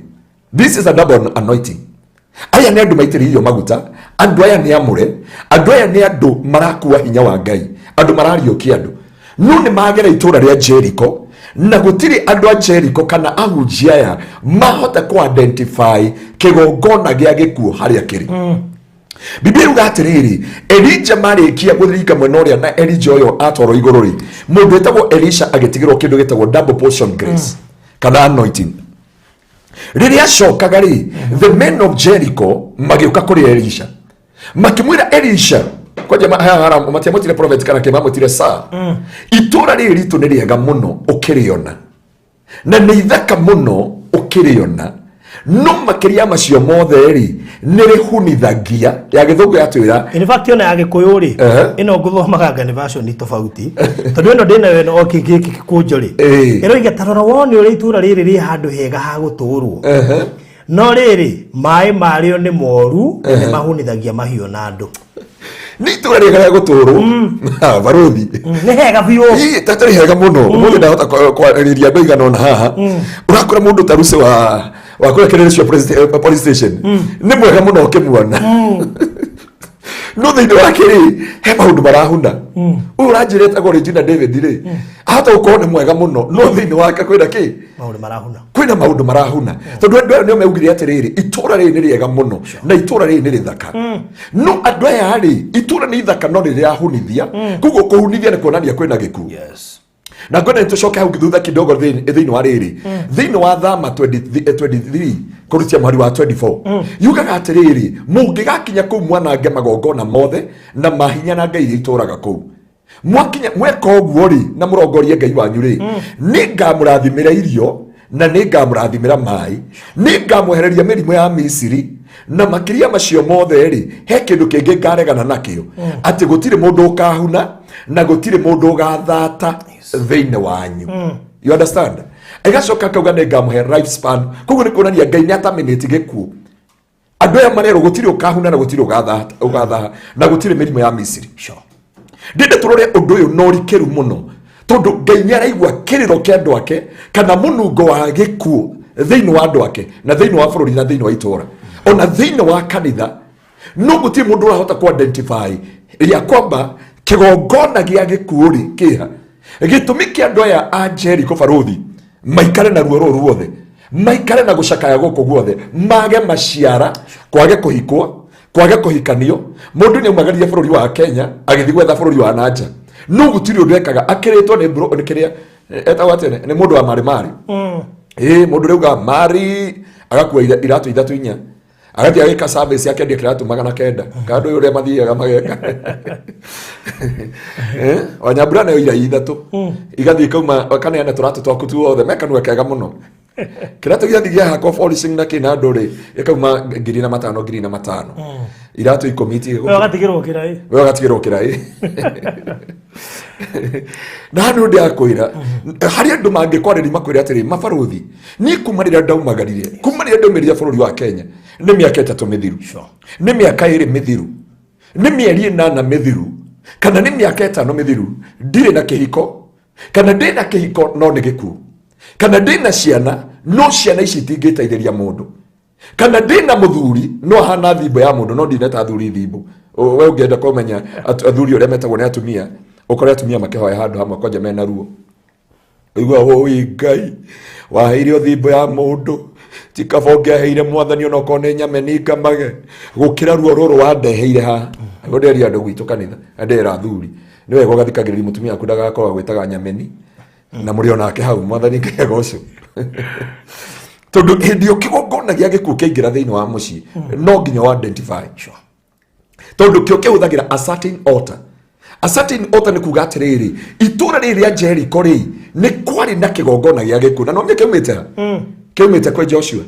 This is a double anointing. Aya nĩ andũ maitĩrĩirio maguta, andũ aya nĩ amũre, andũ aya nĩ andũ marakua hinya wa Ngai, andũ marariũkia andũ, no nĩ magera itũũra rĩa Jericho na gũtirĩ andũ a Jericho kana ahunjia aya mahota ku-identify kĩgongona gĩa gĩkuũ harĩa kĩrĩ. Biblia yuga atĩrĩrĩ, Elija marĩkia gũthinga mwena ũrĩa na Elija ũyũ atwarwo igũrũ rĩ, mũndũ wĩtagwo Elisha agĩtigĩrwo kĩndũ gĩtagwo double portion grace kana anointing. Rĩrĩa acokaga rĩ, the men of Jericho magĩũka kũrĩ Elisha makĩmwĩra Elisha kwanja matiamwĩtire prophet kana kĩ, mamwĩtire sir, itũra rĩrĩ ritũ nĩ rĩega mũno ũkĩrĩona na nĩ ithaka mũno ũkĩrĩona, no makĩria ya macio mothe rĩ, nĩ rĩhunithagia. Ya gĩthũngũ yatwĩra In fact, ona ya gĩkũyũ rĩ, ĩno ngũthomaga ngani version tofauti, tondũ ĩno ndĩnayo ĩno o gĩkĩ gĩkũnjo rĩ, ĩroiga ta rora wone ũrĩa itũra rĩrĩ rĩ handũ hega ha gũtũrwo, no rĩrĩ, maĩ marĩo nĩ moru na nĩ mahunithagia mahiũ na andũ. Nĩ itũra rĩega rĩa gũtũrwo, barũthi. Nĩ hega biũ. Ĩ, ta rĩ hega mũno. Ũmũthĩ ndahota kwarĩria andũ aigana ũna haha. Ũrakora mũndũ ta Ruce wa kũrĩa kĩrĩrĩ police station nĩ mwega mũno ũkĩmuona, no thĩinĩ wake rĩ, he maũndũ marahuna. Ũyũ ũranjĩra etagwo Regina David rĩ, ahota gũkorwo nĩ mwega mũno, no thĩinĩ wake kwĩna kĩ? Maũndũ marahuna. Kwĩna maũndũ marahuna, tondũ andũ aya nĩo meugire atĩrĩrĩ, itũra rĩrĩ nĩ rĩega mũno na itũra rĩrĩ nĩ rĩthaka, no andũ aya rĩ, itũra nĩ ithaka no nĩ rĩrahunithia. Koguo kũhunithia nĩ kuonania kwĩna gĩkuũ. Na ngwenda nĩ tũcoke hau thutha kidogo thĩinĩ wa rĩrĩ, thĩinĩ wa Thama 20 23 kũrutia mũhari wa 24, yugaga atĩrĩrĩ, mũngĩgakinya kũu mwanange magongona mothe na mahinya na ngai iria itũraga kũu. Mwakinya mweka ũguo rĩ, na mũrongorie Ngai wanyu rĩ, nĩ ngamũrathimĩra irio na nĩ ngamũrathimĩra maĩ, nĩ ngamwehereria mĩrimũ ya Misiri, na makĩria macio mothe rĩ, he kĩndũ kĩngĩ ngaregana nakĩo, atĩ gũtirĩ mũndũ ũkahuna na gũtirĩ mũndũ ũgathata thĩinĩ wanyu. You understand? Ĩgacoka akauga nĩ ngamũhe life span. Koguo nĩ kuonania Ngai nĩ ataminĩti gĩkuũ. Andũ aya marerwo gũtirĩ ũkahuna na gũtirĩ ũgathaha na gũtirĩ mĩrimũ ya Misiri. Ndĩndĩ tũrore ũndũ ũyũ na ũrikĩru mũno, tondũ Ngai nĩ araigua kĩrĩro kĩa andũ ake kana mũnungo wa gĩkuũ thĩinĩ wa andũ ake na thĩinĩ wa bũrũri na thĩinĩ wa itũũra ona thĩinĩ wa kanitha, no gũtirĩ mũndũ ũrahota ku identify ya kwamba kĩgongona gĩa gĩkuũ rĩ kĩha. Gĩtũmi kĩa andũ aya a Jericho, barũthi, maikare na ruo rũrũ ruothe, maikare na gũcakaya gũkũ guothe, mage maciara, kwage kũhikwo, kwage kũhikanio. Mũndũ nĩ aumagaririe bũrũri wa Kenya agĩthiĩ gwetha bũrũri wa nanja, no gũtirĩ ũndũ ekaga, akĩrĩtwo nĩ bro nĩ kĩrĩa etagwo atĩa, nĩ mũndũ wa marĩ marĩ. Ĩ mũndũ ũrĩa ugaga mari agakua iratũ ithatũ inya, agathiĩ agĩka service, akendia kĩratũ 900. Kana ndũĩ ũrĩa mathiaga mageka? Wanyambura nayo irai ithatũ igathiĩ ikauma, kaneana tũratũ twaku tuothe mekanua kega mũno. Kĩratũ gĩathiĩ gĩahakwo polishing na kĩna andũ rĩ, gĩkauma 1500, 1500, iratũ 10 itige. We ũgatigĩrwo kĩraĩ. We ũgatigĩrwo kĩraĩ. Na handu ndĩrakwĩra harĩ andũ mangĩkwarĩria makwĩre atĩrĩ, mabarũthi, niĩ kuma rĩrĩa ndaumagarire, kuma rĩrĩa ndaumĩrire bũrũri wa Kenya, nĩ mĩaka 3 mĩthiru, nĩ mĩaka 2 mĩthiru, nĩ mĩeri 8 mĩthiru, kana nĩ mĩaka 5 mĩthiru, ndirĩ na kĩhiko, kana ndĩ na kĩhiko no nĩ gĩkuũ, kana ndĩ na ciana no ciana ici itingĩteithĩria mũndũ, kana ndĩ na mũthuri no ahana thimbo ya mũndũ, no ndineta athuri thimbo. We ũngĩenda kũmenya athuri ũrĩa metagwo nĩ atumia, ũkore atumia makĩhoya handũ hamwe kwanja mena ruo. Ũigua, "Ũi Ngai, waheire thimbo ya mũndũ, ti kaba ũngĩaheire Mwathani onokorwo nĩ nyame ningamage gũkĩra ruo rũrũ wandeheire haha." Nĩguo ndĩreria andũ gwitũ kanitha na ndĩrera athuri, nĩ wega ũgathikagĩrĩria mũtumia waku ndagakorwo agwĩtaga nyameni na mũrĩ onake hau. Mwathani Ngai agocwo, tondũ hĩndĩ ĩyo kĩgongona gĩa gĩkuũ kĩaingĩra thĩinĩ wa mũciĩ, no nginya wa identify, tondũ kĩo kĩhũthagĩra a certain altar. A certain altar nĩ kuga atĩrĩrĩ, itũra rĩrĩ rĩa Jericho rĩ, nĩ kwarĩ na kĩgongona gĩa gĩkuũ. Na no kĩaumĩte ha? Kĩaumĩte kwĩ Joshua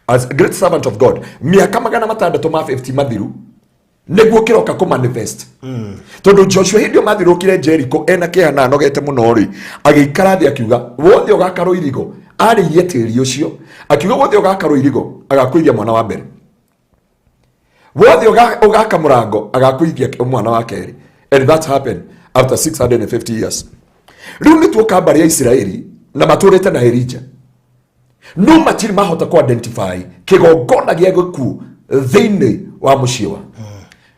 as a great servant of God mĩaka 650 mathiru, nĩguo kĩroka kũ manifest, tondũ Joshua hĩndĩ ĩyo mathirũkire Jericho ena kĩeha na anogete mũno rĩ, agĩikara thĩ akiuga wothe ũgaka rũirigo, arĩirie tĩri ũcio, akiuga wothe ũgaka rũirigo agakuithia mwana wa mbere, wothe ũgaka mũrango agakuithia mwana wa kerĩ. And that happened after 650 years. Rĩu nĩ tuoka mbarĩ ya Isiraeli na matũrĩte na Elija, no matirĩ mahota ku identify kĩgongona gĩa gĩkuũ thĩinĩ wa mũciĩ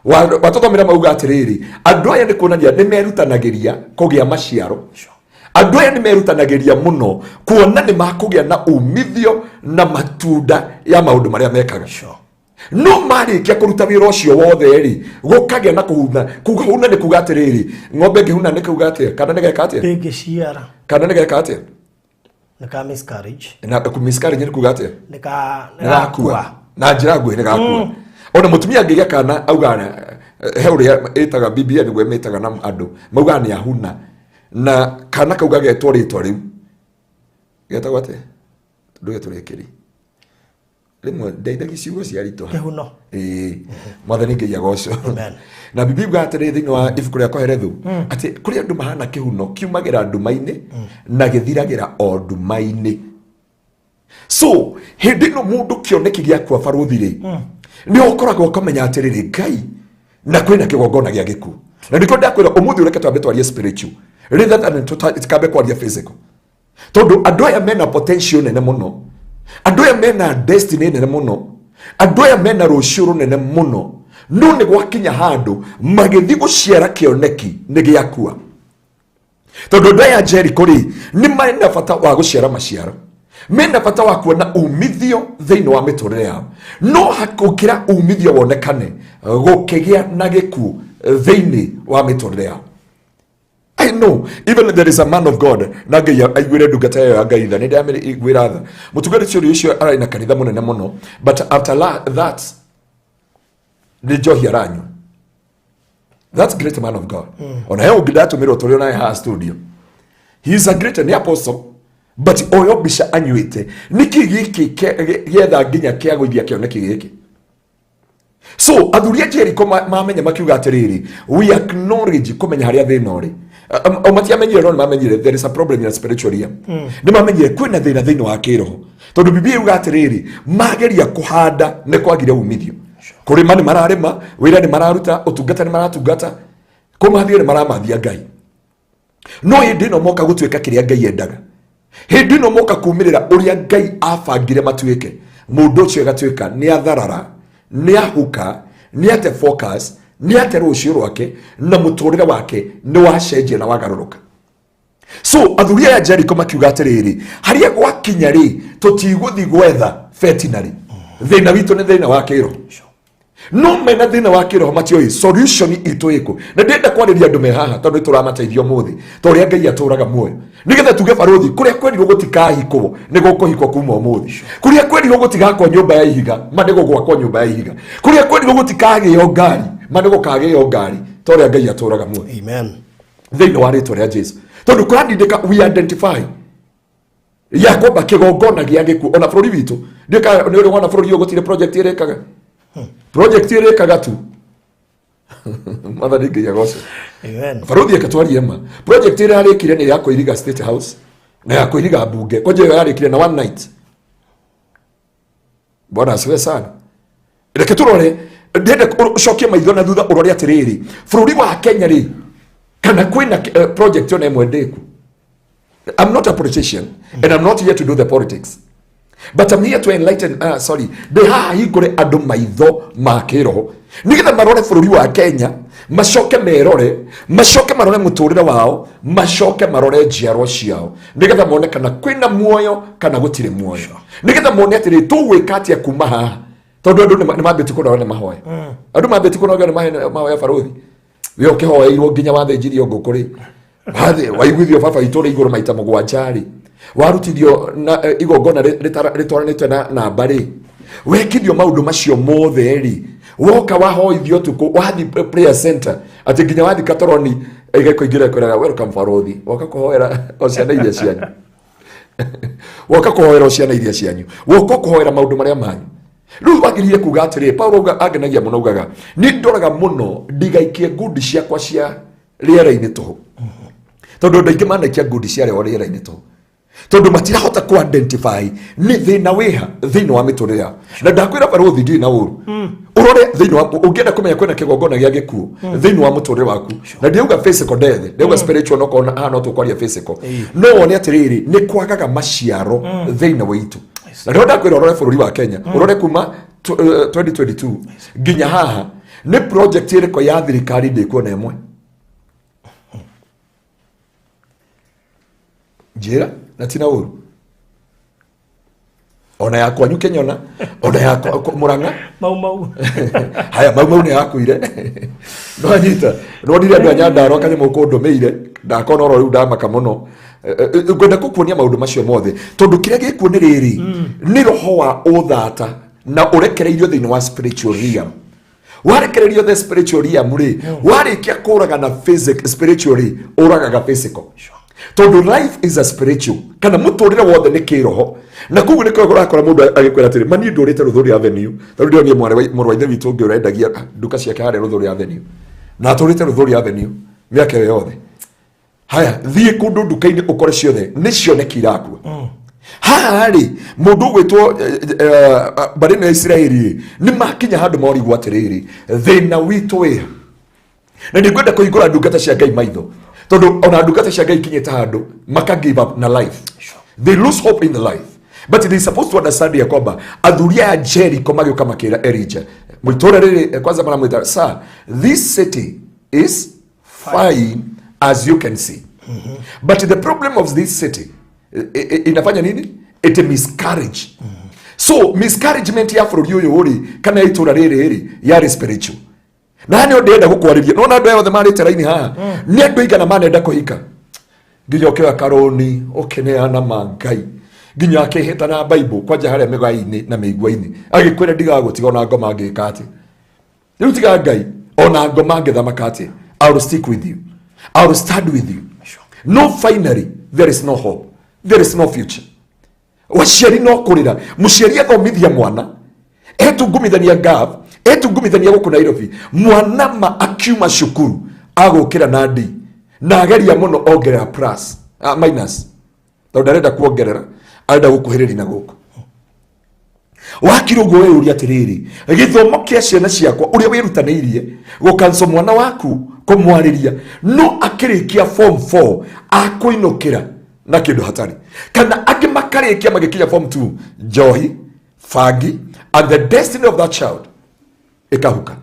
wa watũthomera. Mauga atĩrĩrĩ, andũ aya nĩ kuonania nĩ merutanagĩria kũgĩa maciaro. Andũ aya nĩ merutanagĩria mũno kuona nĩ makũgĩa na umithio na matunda ya maũndũ marĩa mekaga. No marĩkia kũruta wĩra ũcio wothe rĩ, gũkagĩa na kũhuna. Kũhuna nĩ kuga atĩrĩrĩ, ng'ombe ĩngĩhuna nĩ kuga atĩa? Kana nĩ geka atĩa? Ndĩngĩciara. Kana nĩ geka atĩa? Nĩ ka miscarriage. Na miscarriage nĩ kuga atĩa? Nĩ ka nĩ gakua. Na njĩra nguhĩ nĩ gakua. Ona mũtumia angĩgĩa kana auga he ũrĩa ĩtaga Biblia nĩguo ĩmĩtaga na andũ maugaga nĩ ahuna, na kana kau gagetwo rĩtwa rĩu getagwo atĩa? Ndũge tũrĩkĩrie rĩmwe ndeithagia ciugo cia ritũ. Kĩhuno. Ĩĩ, mwathani Ngai agocwo. Amen. Na Bibilia yugaga atĩrĩ thĩinĩ wa ibuku rĩa Koherethu atĩ kũrĩ andũ mahana kĩhuno kiumagĩra nduma-inĩ na gĩthiragĩra o nduma-inĩ. So hĩndĩ ĩno mũndũ kĩoneki gĩakua barũthi rĩ, nĩ ũkoragwo ũkamenya atĩrĩrĩ, Ngai na kwĩna kĩgongona gĩa gĩkuũ. Na nĩkĩo ndakwĩra ũmũthĩ ũreke twambe twarie spiritual rather than tũkambe kwaria physical, tondũ andũ aya mena potential nene mũno, andũ aya mena destiny nene mũno, andũ aya mena rũciũ rũnene mũno, no nĩ gwakinya handũ magĩthiĩ gũciara kĩoneki nĩ gĩakua. Tondũ andũ aya Jericho rĩ, nĩ marĩ na bata wa gũciara maciaro, mena bata wa kuona umithio thĩinĩ wa mĩtũrĩre yao, no gũkĩra umithio wonekane gũkĩgĩa na gĩkuũ thĩinĩ wa mĩtũrĩre yao. I know even there is a man of God na Ngai aiguĩre ndungata ĩyo ya Ngai tha, nĩ ndamĩiguĩra tha. Mũtungati ũcio ũcio ararĩ na kanitha mũnene mũno, but after that nĩ njohi aranyua. That's great man of God. Ona he ũngĩ ndatũmĩrwo tũrĩ onaye haha studio, he is a great nĩ apostle, but oyo mbica anyuĩte nĩkĩ gĩkĩ gĩetha nginya kĩagũithia kĩoneki gĩkĩ. So athuri a Jericho mamenya makiuga atĩrĩrĩ, we acknowledge kũmenya harĩa thĩna ũrĩ. O matiamenyire, no nĩmamenyire there is a problem in a spiritual realm. Nĩmamenyire kwĩna thĩna thĩinĩ wa kĩroho, tondũ Biblia yuga atĩrĩrĩ, mageria kũhanda nĩ kwagire umithio. Kũrĩma nĩ mararĩma, wĩra nĩ mararuta, ũtungata nĩ maratungata, kũmathia nĩ maramathia Ngai, no hĩndĩ ĩno moka gũtuĩka kĩrĩa Ngai endaga, hĩndĩ ĩno moka kumĩrĩra ũrĩa Ngai abangire matuĩke, mũndũ ũcio agatuĩka nĩ atharara, nĩ ahuka, nĩ ate focus, nĩ ate rũciũ rwake, na mũtũrĩre wake nĩ wacenjia na wagarũrũka. So athuri aya Jericho makiuga atĩrĩrĩ, harĩa gwakinya rĩ, tũtigũthi gwetha veterinary, thĩna witũ nĩ thĩna wa kĩroho. No mena thĩna wa kĩroho matioĩ solution itũ ĩkũ. Na ndĩrenda kwarĩria andũ me haha, tondũ nĩtũramateithia ũmũthĩ ta ũrĩa Ngai atũraga muoyo, nĩgetha tuge barũthi, kũrĩa kwerirwo gũtikahikwo nĩ gũkũhikwo kuma ũmũthĩ, kũrĩa kwerirwo gũtigakwo nyũmba ya ihiga ma nĩ gũgwakwo nyũmba ya ihiga, kũrĩa kwerirwo gũtikagĩo ngari ma nĩ gũkagĩo ngari, ta ũrĩa Ngai atũraga muoyo. Amen. Thĩinĩ wa rĩtwa rĩa Jesu, tondũ kũrandindĩka we identify ya kwamba kĩgongona gĩa gĩkuũ ona bũrũri witũ. Ndiũĩ nĩ ũrĩ wona bũrũri ũyũ gũtirĩ project ĩrĩkaga, project ĩrĩkaga tu. Mwathani Ngai agocwo. Amen. Barũthi, eke twarie ma, project ĩrĩa yarĩkire nĩ ya kũiriga State House na ya kũiriga mbunge. Kwanja ĩyo yarĩkire na one night. Bwana asifiwe sana. Reke tũrore, ndĩrenda ũcokie maitho na thutha ũrore atĩrĩrĩ, bũrũri wa Kenya rĩ, kana kwĩna project ona ĩmwe ndĩku? I'm not a politician and I'm not here to do the politics, but I'm here to enlighten, sorry, ndĩ haha hingũre andũ maitho ma kĩroho nĩgetha marore bũrũri wa Kenya, macoke merore, macoke marore mũtũrĩre wao, macoke marore njiarwa ciao, nĩgetha mone kana kwĩna muoyo kana gũtirĩ muoyo, nĩgetha mone atĩrĩ, tũgwĩka atĩa kuma haha, tondũ andũ nĩ mambĩtie kũnoga nĩ mahoya, andũ mambĩtie kũnoga nĩ mahoya. Barũthi, we ũkĩhoeirwo nginya wathĩnjirio ngũkũ rĩ, waiguithio baba itũ rĩ igũrũ maita 7 rĩ, warutithio na igongona rĩtwaranĩte na namba rĩ, wekithio maũndũ macio mothe rĩ, woka wahoithio ũtukũ, wathiĩ prayer center, atĩ nginya wathiĩ katoroni ĩgakũingĩra ĩkwĩraga welcome barũthi, woka kũhoera o ciana iria cianyu, woka kũhoera o ciana iria cianyu, woka kũhoera maũndũ marĩa manyu. Rĩu wagĩrĩire kuga atĩrĩ, Paulo auga angenagia mũno, augaga nĩ ndoraga mũno ndigaikie ngundi ciakwa cia rĩera-inĩ tũhũ, tondũ andũ aingĩ manaikia ngundi cia rĩera-inĩ tũhũ, tondũ matirahota ku identify nĩ thĩna wĩha thĩinĩ wa mĩtũrĩre yao. Na ndakwĩra barũthi, ndirĩ na ũru, ũrore thĩinĩ wa ũngĩenda kũmenya kwĩna kĩgongona gĩa gĩkuũ thĩinĩ wa mũtũrĩre waku, na ndiauga physical death, ndiauga spiritual, no kona haha no tũkwaria physical, no wone atĩrĩrĩ, nĩ kwagaga maciaro thĩinĩ wa itũ. Na nĩho ndakwĩra ũrore bũrũri wa Kenya, ũrore kuma 2022 nginya haha, nĩ project ĩrĩkũ ya thirikari ndĩkuona ĩmwe? Njĩra na tina ũru. Ona ya kwanyu Kĩnyona, ona ya Mũrang'a. Mau Mau. Haya, Mau Mau nĩ yakuire. Nwanyita nonire andũ a Nyandarua kanyamũ kũndũmĩire, ndakona oro rĩu ndamaka mũno. Ngwenda gũkuonia maũndũ macio mothe tondũ kĩrĩa gĩkuo nĩ rĩrĩ, nĩ roho wa ũthata na ũrekereirio thĩinĩ wa spiritual realm. Warekererio the spiritual realm rĩ, warĩkia kũraga na physic spiritually, ũragaga physical, tondũ life is a spiritual, kana mũtũrĩre wothe nĩ kĩroho. Na koguo nĩkĩo ũrakora mũndũ agĩkwĩra atĩrĩ, mani ndũrĩte Rũthũri Avenue. Tarĩu ndĩronire mũrũ wa ithe witũ ũngĩ ũrendagia nduka ciake harĩa Rũthũri Avenue, na atũrĩte Rũthũri Avenue mĩaka ĩyo yothe. Haya, thiĩ kũndũ nduka-inĩ ũkore ciothe nĩ cioneki irakua. Haha rĩ, mũndũ ũgwĩtwo mbarĩ ĩno ya Isiraeli rĩ, nĩ makinya handũ morigwo atĩrĩrĩ, thĩna witũ wĩha? Na nĩ ngwenda kũhingũra ndungata cia Ngai maitho, tondũ ona ndungata cia Ngai ikinyĩte handũ maka give up na life, they lose hope in the life, but they supposed to understand ya kwamba athuri aya Jericho magĩũka makĩra Elijah mũitũra rĩrĩ, kwanza maramwĩta, "Sir, this city is fine as you can see, but the problem of this city inafanya nini? It miscarriage." So miscarriagement ya bũrũri ũyũ rĩ, kana ya itũra rĩrĩ rĩ, yarĩ spiritual. Na nĩ ndĩrenda gũkwarĩria, nona andũ aya othe marĩte raini haha nĩ andũ aigana manenda kũhika, nginya ũkĩoya karũni ũkĩneana ma Ngai, nginya akĩhĩta na Bible kwanja harĩa mĩgai-inĩ na mĩigua-inĩ, agĩkwĩra ndigagũtiga ona ngoma ngĩka atĩ. Rĩu tiga Ngai, ona ngoma ngĩthamaka atĩ, I will stick with you, I will stand with you. No, finally there is no hope, there is no future. Waciari no kũrĩra. Mũciari athomithia mwana, etungumithania ngav, etungumithania gũkũ Nairobi, mwana ma akiuma cukuru agũkĩra na D, na ageria mũno ongerera plus, minus, tondũ ndarenda kuongerera, arenda gũkuhĩrĩria na gũkũ. Wakira ũguo wĩyũria atĩrĩrĩ, gĩthomo kĩa ciana ciakwa, ũrĩa wĩrutanĩirie gũkanco mwana waku, kũmwarĩria, no akĩrĩkia form 4 akũinũkĩra na kĩndũ hatarĩ, kana angĩ makarĩkia magĩkinya form 2, njohi, bangi, and the destiny of that child ĩkahuka.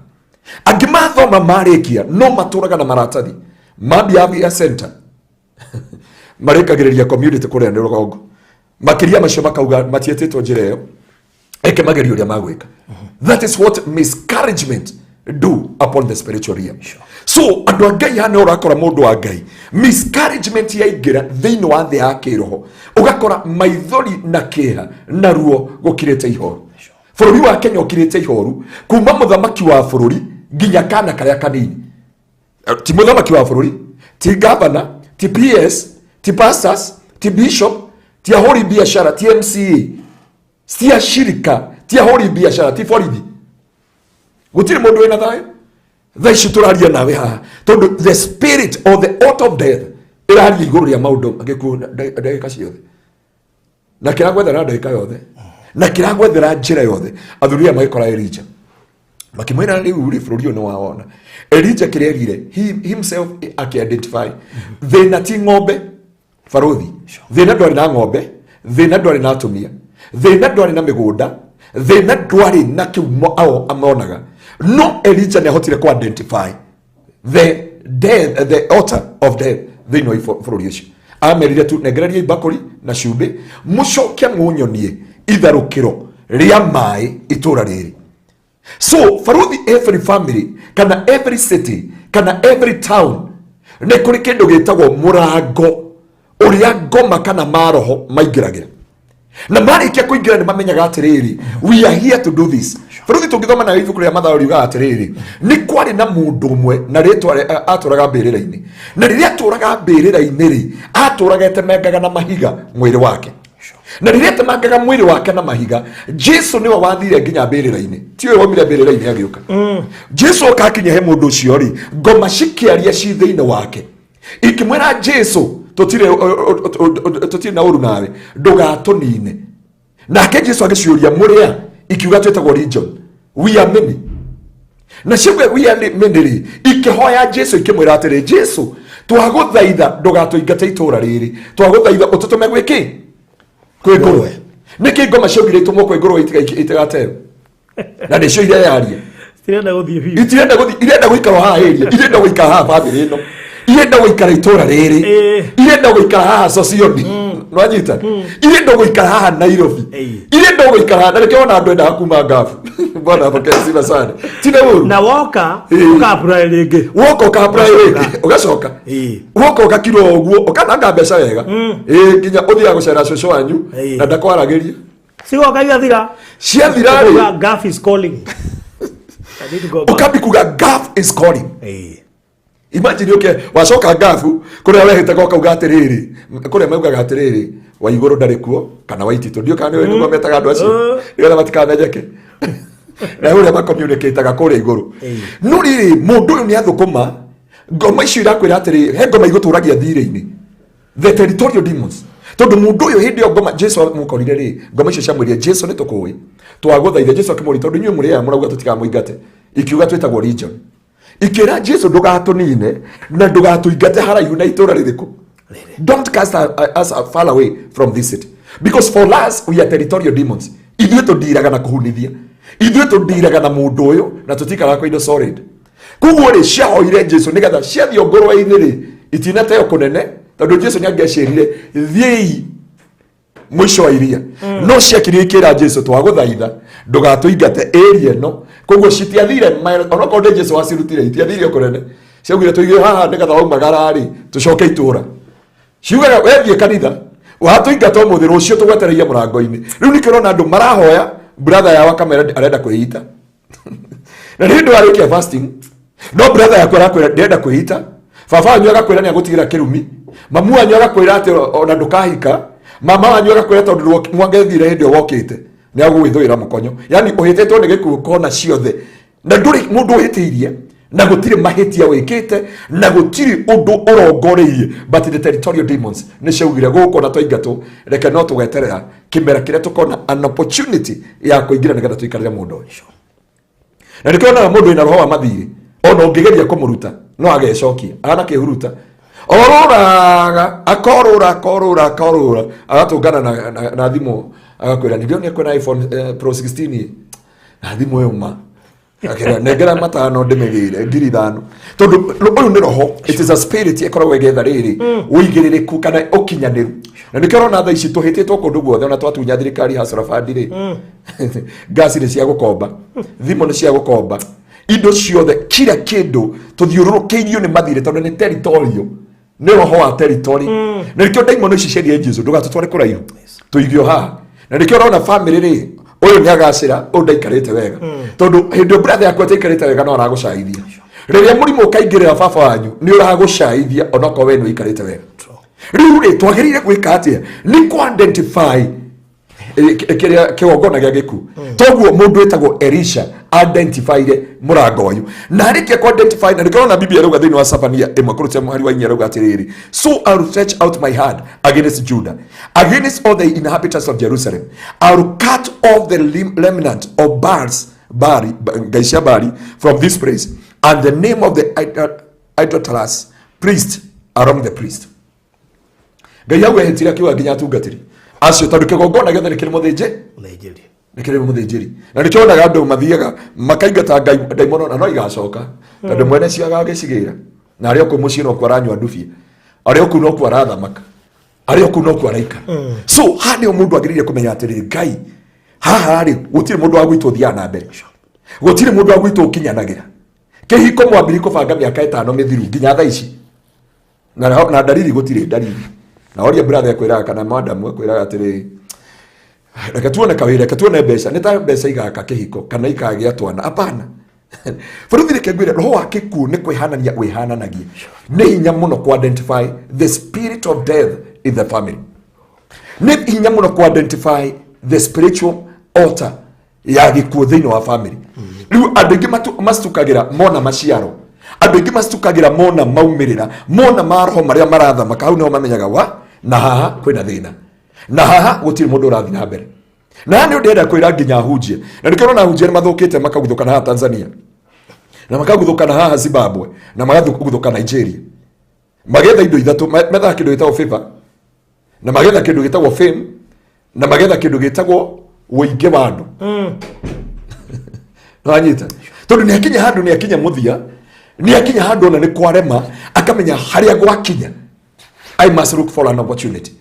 Angĩ mathoma marĩkia no matũraga na maratathi mambia ya center, marĩkagĩrĩria community kũrĩa nĩ rũgongo makĩria macio, makauga matiĩtĩtwo njĩra ĩyo, eke magerio ũrĩa magwĩka. That is what miscarriagement do upon the spiritual realm. So andũ a Ngai, hana ũrakora mũndũ wa Ngai, miscarriagement yaingĩra thĩinĩ wa thĩ ya kĩroho, ũgakora maithori na kĩeha na ruo gũkirĩte ihoru. Bũrũri wa Kenya ũkirĩte ihoru, kuma mũthamaki wa bũrũri nginya kana karĩa kanini. Ti mũthamaki wa bũrũri, ti gavana, ti PS, ti pastors, ti bishop, ti ahũri biashara, ti MCA, ti ashirika, ti ahũri biashara, ti borithi, gũtirĩ mũndũ wĩna thayũ thaa ici tũraria nawe haha, tondũ the spirit or the out of death ĩraria igũrũ rĩa maũndũ gĩkuũ ndagĩka ciothe, na kĩragwethera ndagĩka yothe, na kĩragwethera njĩra yothe. Athuri aya magĩkora Elijah, makĩmwĩra, rĩu rĩ, bũrũri ũyũ nĩ wawona. Elijah kĩrĩa erire, he himself akĩ-identify thĩna ti ng'ombe. Barothi, thĩna ndwarĩ na ng'ombe, thĩna ndwarĩ na atumia, thĩna ndwarĩ na mĩgũnda, thĩna ndwarĩ na kĩu ao amonaga. No Elijah nĩ ahotire kũ identify the death, the altar of death thĩinĩ wa bũrũri ũcio. Amerire tu, nengereria ibakũri na cumbĩ, mũcoke mũnyonie itharũkĩro rĩa maĩ itũra rĩrĩ. So baruthi, every family kana every city kana every town nĩ kũrĩ kĩndũ gĩtagwo mũrango ũrĩa ngoma kana maroho maingĩragĩra, na marĩkia kũingĩra nĩ mamenyaga atĩrĩrĩ, we are here to do this. Baruthi, tũngĩthoma nayo ibuku rĩa Mathayo riugaga atĩrĩrĩ, nĩ kwarĩ na mũndũ ũmwe na rĩtwa atũraga mbĩrĩra-inĩ, na rĩrĩa atũraga mbĩrĩra-inĩ rĩ, atũraga etemengaga na mahiga mwĩrĩ wake, na rĩrĩa etemangaga mwĩrĩ wake na mahiga, Jesu nĩwe wathire nginya mbĩrĩra-inĩ, ti ũyũ waumire mbĩrĩra-inĩ agĩũka. Jesu oka akinya he mũndũ ũcio rĩ, ngoma cikĩaria ci thĩinĩ wake, ikĩmwĩra, "Jesu, tũtirĩ na ũru nawe, ndũgatũnine." Nake Jesu agĩciũria, "Mũrĩa?" Ikiuga, "Twĩtagwo Legion, we are many." Na ciuga, "We are many" rĩ, ikĩhoya Jesu ikĩmwĩra atĩrĩ, "Jesu, twagũthaitha ndũgatũingate itũra rĩrĩ, twagũthaitha ũtũtũme gwĩkĩ? Kwĩ ngũrwe." Nĩkĩ ngoma ciaugire itũmwo kwĩ ngũrwe itigateo, na nĩcio ireyaria? Cirenda gũthiĩ biũ. Itirenda gũthiĩ, irenda gũikara haha area, irenda gũikara haha bamĩrĩ ĩno, irenda gũikara itũra rĩrĩ, irenda gũikara haha socioni. Nwanyita irĩ ndũgũikara haha Nairobi. Ĩĩ. Irĩ ndũgũikara haha, na nĩkĩo wona andũ endaga kuma ngabu. Bwana apokee sifa sana. Tina ũru. Na woka Ĩĩ. ũka-apply rĩngĩ. Woka ũka-apply rĩngĩ ũgacoka. Ĩĩ. Woka ũgakirwo ũguo, ũkananga mbeca wega. Ĩĩ, nginya ũthiaga gũcera cũcũ wanyu Ĩĩ. na ndakwaragĩria. Cigoka igathira. Ciathira rĩ, Ũkauga, "Gaf is calling. I need to go back." Ũkambi kuga Gaf is calling. Ĩĩ. Imagine uke wacoka ngabu kuria wehĩtaga ũkauga atĩrĩrĩ, kũrĩa maugaga atĩrĩrĩ, wa igũrũ ndarĩ kuo kana wa ititũ, ndiũ kana nĩwe nĩguo metaga andũ acio nĩgetha matikamenyeke na ũrĩa macommunicataga kũrĩa igũrũ. No rĩrĩ, mũndũ ũyũ nĩ athũkũma ngoma icio irakwĩra atĩrĩ, he ngoma igũtũragia thirĩ-inĩ, the territorial demons, tondũ mũndũ ũyũ hĩndĩ ĩyo ngoma Jesu amũkorire rĩ, ngoma icio ciamwĩrire, "Jesu, nĩ tũkũĩ, twagũthaitha." Jesu akĩmũria, "Tondũ inyuĩ mũrĩ aya mũrauga tũtikamũingate?" Ikiuga, "Twĩtagwo Legion." Ikĩra Jesu, "Ndũgatũnine na ndũgatũingate haraihu na itũra rĩrĩkũ. Don't cast us far away from this city, because for us we are territorial demons. Ithuĩ tũndiraga na kũhunithia, ithuĩ tũndiraga na mũndũ ũyũ na tũtikaraga kwa indo solid." Koguo rĩ, ciahoire Jesu nĩgetha ciathiĩ ngũrwe-inĩ rĩ, itinateo kũnene, tondũ Jesu nĩ angĩaciĩrire, "Thiĩi mũico wa iria." No ciakirie ikĩra Jesu, "Twagũthaitha ndũgatũingate area ĩno." Koguo citiathire onokorwo nĩ Jesu wacirutire, itiathire kũnene. Ciaugire, "Tũige haha nĩgetha waumagara rĩ, tũcoke itũra." Ciugaga, "Wethiĩ kanitha, watũingata ũmũthĩ, rũciũ tũgwetereire mũrango-inĩ." Rĩu nĩkĩo ũrona andũ marahoya, brother yao akamera arenda kwĩita, na nĩ hĩndĩ warĩkia fasting, no brother yaku arakwĩra ndĩrenda kwĩita, baba wanyu agakwĩra nĩ agũtigĩra kĩrumi, mamu wanyu agakwĩra atĩ ona ndũkahika, mama wanyu agakwĩra tondũ mwangethire hĩndĩ ĩyo wokĩte nĩ agũgwĩthũĩra mũkonyo. Yani ũhĩtĩtwo nĩ gĩkuũ kona ciothe, na ndũrĩ mũndũ ũhĩtĩirie, na gũtirĩ mahĩtia wĩkĩte, na gũtirĩ ũndũ ũrongoreirie, but the territorial demons nĩ ciaugire, "Gũkũ na twaingatwo, reke no tũgeterera kĩmera kĩrĩa tũkona an opportunity ya kũingĩra nĩgetha tũikarĩre mũndũ ũyũ." Na nĩkĩo onaga mũndũ wĩna roho wa mathirĩ, ona ũngĩgeria kũmũruta no agecokia ahana kĩhuruta, orũraga, akorũra, akorũra, akorũra, agatũngana na thimũ, agakwĩra, "Nĩndĩronire kwĩna iPhone Pro 16 na thimũ ĩyo ma." Akĩra, "Nengera 5 ndĩmĩgĩre 5,000." Tondũ ũyũ nĩ roho, it is a spirit ĩkoragwo ĩgĩetha rĩrĩ ũigĩrĩrĩku kana ũkinyanĩru. Na nĩkĩo ũrona thaa ici tũhĩtĩtwo kũndũ guothe. Ona twatunya thirikari Hustler Fund rĩ, ngasi nĩ cia gũkomba, thimũ nĩ cia gũkomba, indo ciothe, kila kĩndũ tũthiũrũrũkĩirio nĩ mathirĩ, tondũ nĩ territorial, nĩ roho wa territory. Na nĩkĩo ndaimono ici ciaria Jesu, "Ndũgatũtware kũraihu, tũigio haha." Na nĩkĩo ũrona family rĩ, ũyũ nĩ agacĩra, ũyũ ndaikarĩte wega, tondũ hĩndĩ ĩyo brother yaku ataikarĩte wega no aragũcaithia. Rĩrĩa mũrimũ ũkaingĩrĩra baba wanyu, nĩ ũragũcaithia onokorwo we nĩ ũikarĩte wega. Rĩu rĩ, twagĩrĩire gwĩka atĩa? Nĩ kũ identify kĩrĩa kĩgongona gĩa gĩkuũ. Toguo mũndũ wĩtagwo Elisha identifyire mũrango ũyũ, na arĩkia ku identify, na nĩkĩo na Biblia rauga thĩinĩ wa Sefania 1 kũrũtia mũhari wa 4, rauga atĩrĩrĩ, "So I will stretch out my hand against Judah, against all the inhabitants of Jerusalem. I will cut off the remnant of Baals, Baali, ngai cia Baali, from this place, and the name of the idolatrous priest along the priest." Ngai hau ehĩtire akiuga nginya atungatĩri acio, tondũ kĩgongona gĩothe nĩ kĩrĩ mũthĩnjĩ. Mũthĩnjĩri. Nĩ kĩrĩ mũthĩnjĩri. Na nĩkĩo wonaga andũ mathiaga makaingata ngai ndaimono, na no igacoka, tondũ mwene cio agagĩcigĩra, na arĩa kũu mũciĩ no kuo aranyua ndubia, arĩa kũu no kuo arathamaka, arĩa kũu no kuo araikara. So haha nĩho mũndũ agĩrĩire kũmenya atĩrĩrĩ, Ngai, haha rĩ, gũtirĩ mũndũ wa gwitũ ũthiaga na mbere, gũtirĩ mũndũ wa gwitũ ũkinyanagĩra. Kĩhiko mwambiri kũbanga mĩaka 5 mĩthiru, nginya thaa ici na ndariri gũtirĩ ndariri. Na oria brother ekwĩraga kana madam ekwĩraga atĩrĩ, "Reke tuone kawĩra, reke tuone mbeca." Nĩ ta mbeca igaka kĩhiko kana ikagĩa twana? Hapana. Bũrũthi, reke ngwĩre, roho wa gĩkuũ nĩ kwĩhanania wĩhananagia. Nĩ hinya mũno ku identify the spirit of death in the family. Nĩ hinya mũno ku identify the spiritual altar ya gĩkuũ thĩinĩ wa family. Rĩu andũ aingĩ macitukagĩra mona maciaro, andũ aingĩ macitukagĩra mona maumĩrĩra, mona maroho marĩa marathamaka. Hau nĩho mamenyaga wa na haha kwĩna thĩna, na haha gũtirĩ mũndũ ũrathiĩ na mbere. Na haha nĩ ndĩrenda kwĩra nginya ahunjia, na nĩkĩo ũrona ahunjia nĩ mathũkĩte, makaguthũkana haha Tanzania, na makaguthũkana haha Zimbabwe, na magaguthũka Nigeria, magetha indo ithatũ. Methaga kĩndũ gĩtagwo favor, na magetha kĩndũ gĩtagwo fame, na magetha kĩndũ gĩtagwo ũingĩ wa andũ. Nĩwanyita? Tondũ nĩ akinya handũ, nĩ akinya mũthia, nĩ akinya handũ ona nĩ kwarema, akamenya harĩa gwakinya, I must look for an opportunity.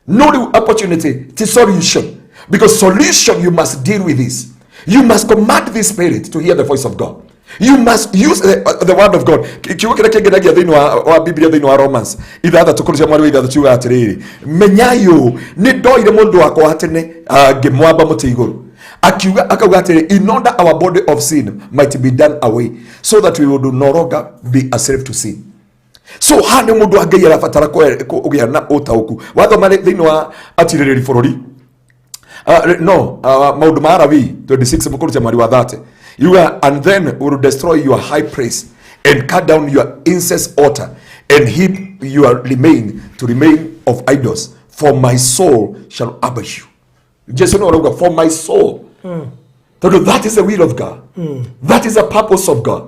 No rĩu opportunity ti solution, because solution, you must deal with this. You must command this spirit to hear the voice of God. You must use the word of God. Kiugo kĩrĩa kĩngenagia thĩinĩ wa Biblia, thĩinĩ wa Romans 6 kũrĩ cia mweri wa 6, kiugaga atĩrĩrĩ, "Menyai ũũ, nĩ ndoire mũndũ wakwa wa tene, ngĩmwamba mũtĩ igũrũ." Akiuga, akauga atĩrĩ, "In order our body of sin might be done away, so that we would no longer be a slave to sin." So haha nĩ mũndũ wa Ngai arabatara kũgĩa na ũtaũku. Wathoma thĩinĩ wa atirĩrĩri bũrũri, no Maũndũ ma Arawi 26 mũkũruta mweri wa 30, yuga, "And then will destroy your high place and cut down your incense altar and heap your remain to remain of idols, for my soul shall abhor you." Jesu no arauga, "For my soul," tondũ that is the will of God, that is the purpose of God,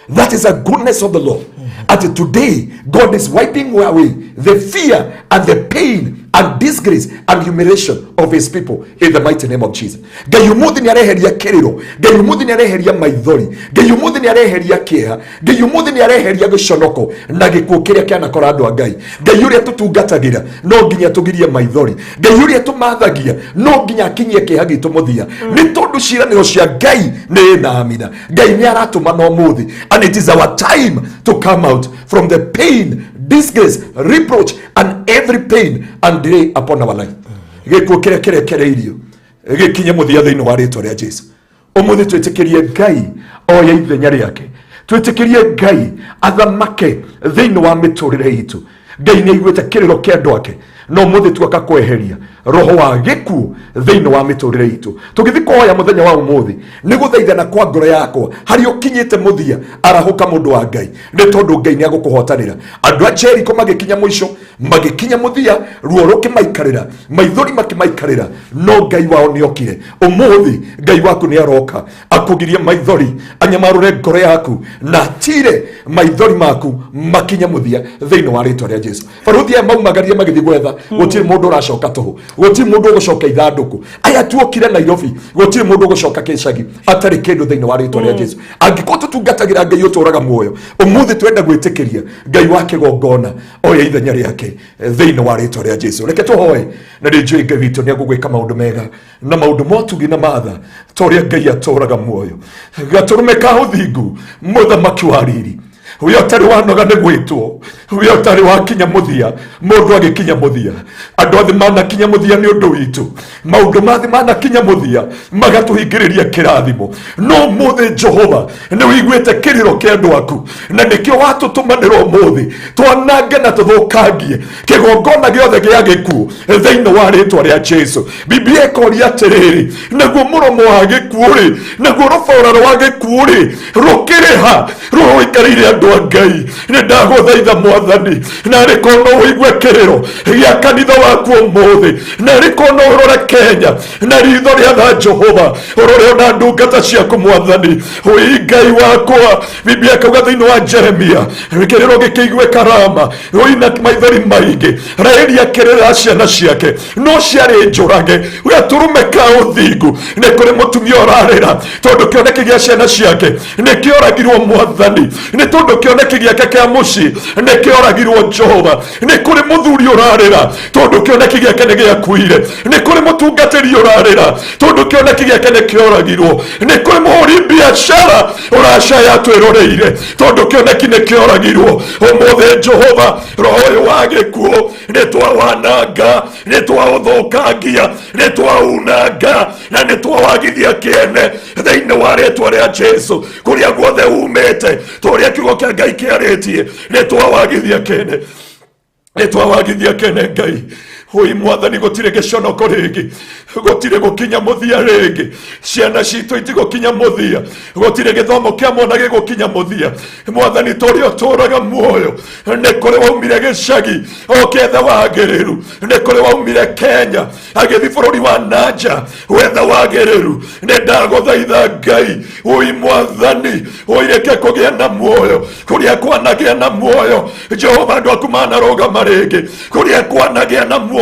that is the goodness of the Lord. At today, God is wiping away the fear and the pain and disgrace and humiliation of his people in the mighty name of Jesus. Ngai ũmũthĩ nĩ areheria kĩrĩro, Ngai ũmũthĩ nĩ areheria maithori, Ngai ũmũthĩ nĩ areheria kĩeha, Ngai ũmũthĩ nĩ areheria gĩconoko na gĩkuũ kĩrĩa kĩanakora andũ a Ngai. Ngai ũrĩa tũtungatagĩra no nginya tũgirie maithori. Ngai ũrĩa tũmathagia no nginya akinyie kĩeha gitũ mũthia, nĩ tondũ ciĩranĩro cia Ngai nĩ namina. Ngai nĩ aratũma na ũmũthĩ, and it is our time to come out from the pain, disgrace, reproach and every pain and delay upon our life. Gĩkuũ kĩrĩa kĩrekereirio gĩkinye mũthia thĩinĩ wa rĩtwa rĩa Jesu. Ũmũthĩ twĩtĩkĩrie Ngai oye ithenya rĩake, twĩtĩkĩrie Ngai athamake thĩinĩ wa mĩtũrĩre itũ. Ngai nĩ aiguĩte kĩrĩro kĩa andũ ake, no mũthĩ tuoka kweheria roho wa gĩkuũ thĩinĩ wa mĩtũrĩre itũ. Tũgĩthiĩ kũhoya mũthenya wa ũmũthĩ, nĩ gũthaithana kwa ngoro yakwa, harĩa ũkinyĩte mũthia, arahũka, mũndũ wa Ngai, nĩ tondũ Ngai nĩ agũkũhotanĩra. Andũ a Jeriko magĩkinya mũico, magĩkinya mũthia, ruo rũkĩmaikarĩra, maithori makĩmaikarĩra, no Ngai wao nĩ okire. Ũmũthĩ Ngai waku nĩ aroka akũgirie maithori, anyamarũre ngoro yaku na atire maithori maku makinye mũthia thĩinĩ wa rĩtwa rĩa Jesu. Baruthi aya maumagaria magĩthiĩ gwetha, gũtirĩ mũndũ ũracoka tũhũ, gũtirĩ mũndũ ũgũcoka ithandũkũ. Aya tuokire Nairobi, gũtirĩ mũndũ ũgũcoka gĩcagi atarĩ kĩndũ thĩinĩ wa rĩtwa rĩa Jesu. Angĩkorwo tũtungatagĩra Ngai ũtũraga muoyo, ũmũthĩ twenda gwĩtĩkĩria Ngai wa kĩgongona oya ithenya rĩake thĩinĩ wa rĩtwa rĩa Jesu. Reke tũhoe, na nĩ njũĩ Ngai witũ nĩ agũgwĩka maũndũ mega na maũndũ motugi na matha, ta ũrĩa Ngai atũraga muoyo. Gatũrũme ka ũthingu, mũthamaki wa riri, ũrĩa ũtarĩ wanoga nĩ gwĩtwo, ũrĩa ũtarĩ wakinya mũthia, mũndũ agĩkinya mũthia. Andũ othe manakinya mũthia nĩ ũndũ witũ, maũndũ mathĩ manakinya mũthia magatũhingĩrĩria kĩrathimo, no mũthĩ Jehova nĩ ũiguĩte kĩrĩro kĩa andũ aku, na nĩkĩo watũtũmanĩra ũmũthĩ twanange na tũthũkangie kĩgongona gĩothe gĩa gĩkuũ thĩinĩ wa rĩtwa rĩa Jesu. Biblia ĩkoria atĩrĩrĩ, naguo mũromo wa gĩkuũ rĩ, naguo rũbora rwa gĩkuũ rĩ, rũkĩrĩha rũikarĩire andũ a Ngai? Nĩ ndagũthaitha, Mwathani, narĩ korwo no ũigue kĩrĩro gĩa kanitha waku ũmũthĩ, narĩ korwo no ũrore Kenya na ritho rĩa tha, Jehova, ũrore ona ndungata ciaku, Mwathani ũi Ngai wakwa. Biblia kauga thĩinĩ wa Jeremia, kĩrĩro gĩkĩiguĩka Rama, ũina maithori maingĩ, Raheli akĩrĩra ciana ciake no ciarĩ njũrage. Gatũrũme ka ũthingu, nĩ kũrĩ mũtumia ũrarĩra tondũ kĩoneki gĩa ciana ciake nĩ kĩoragirwo, Mwathani, nĩ tondũ kĩoneki gĩake kĩa mũciĩ nĩ kĩoragirwo, Jehova. Nĩ kũrĩ mũthuri ũrarĩra tondũ kĩoneki gĩake nĩ gĩakuire. Nĩ kũrĩ mũtungatĩri ũrarĩra tondũ kĩoneki gĩake nĩ kĩoragirwo. Nĩ kũrĩ mũhũri biacara ũracaya twĩroreire tondũ kĩoneki nĩ kĩoragirwo. Ũmũthĩ, Jehova, roho ũyũ wa gĩkuũ nĩ twawananga, nĩ twaũthũkangia, nĩ twaunanga na nĩ twawagithia kĩene thĩinĩ wa rĩtwa rĩa Jesu. Kũrĩa guothe umĩte, tũrĩa kiugo kĩa Ngai kĩarĩtie, nĩ twawagithia kĩene, nĩ twawagithia kene. Ngai oi Mwathani, gũtirĩ gĩconoko rĩngĩ, gũtirĩ gũkinya mũthia rĩngĩ, ciana citũ itigũkinya mũthia, gũtirĩ gĩthomo kĩa mwana gĩgũkinya mũthia. Mwathani, tũrĩa ũtũraga muoyo, nĩ kũrĩ waumire gĩcagi oketha wagĩrĩru, nĩ kũrĩ waumire Kenya agĩthiĩ bũrũri wa nanja wetha wagĩrĩru. Nĩ ndagũthaitha, Ngai ũi Mwathani, ũireke kũgĩa na muoyo kũrĩa kwanagĩa na muoyo. Jehova, andũ aku manarũgama rĩngĩ kũrĩa kwanagĩa na muoyo,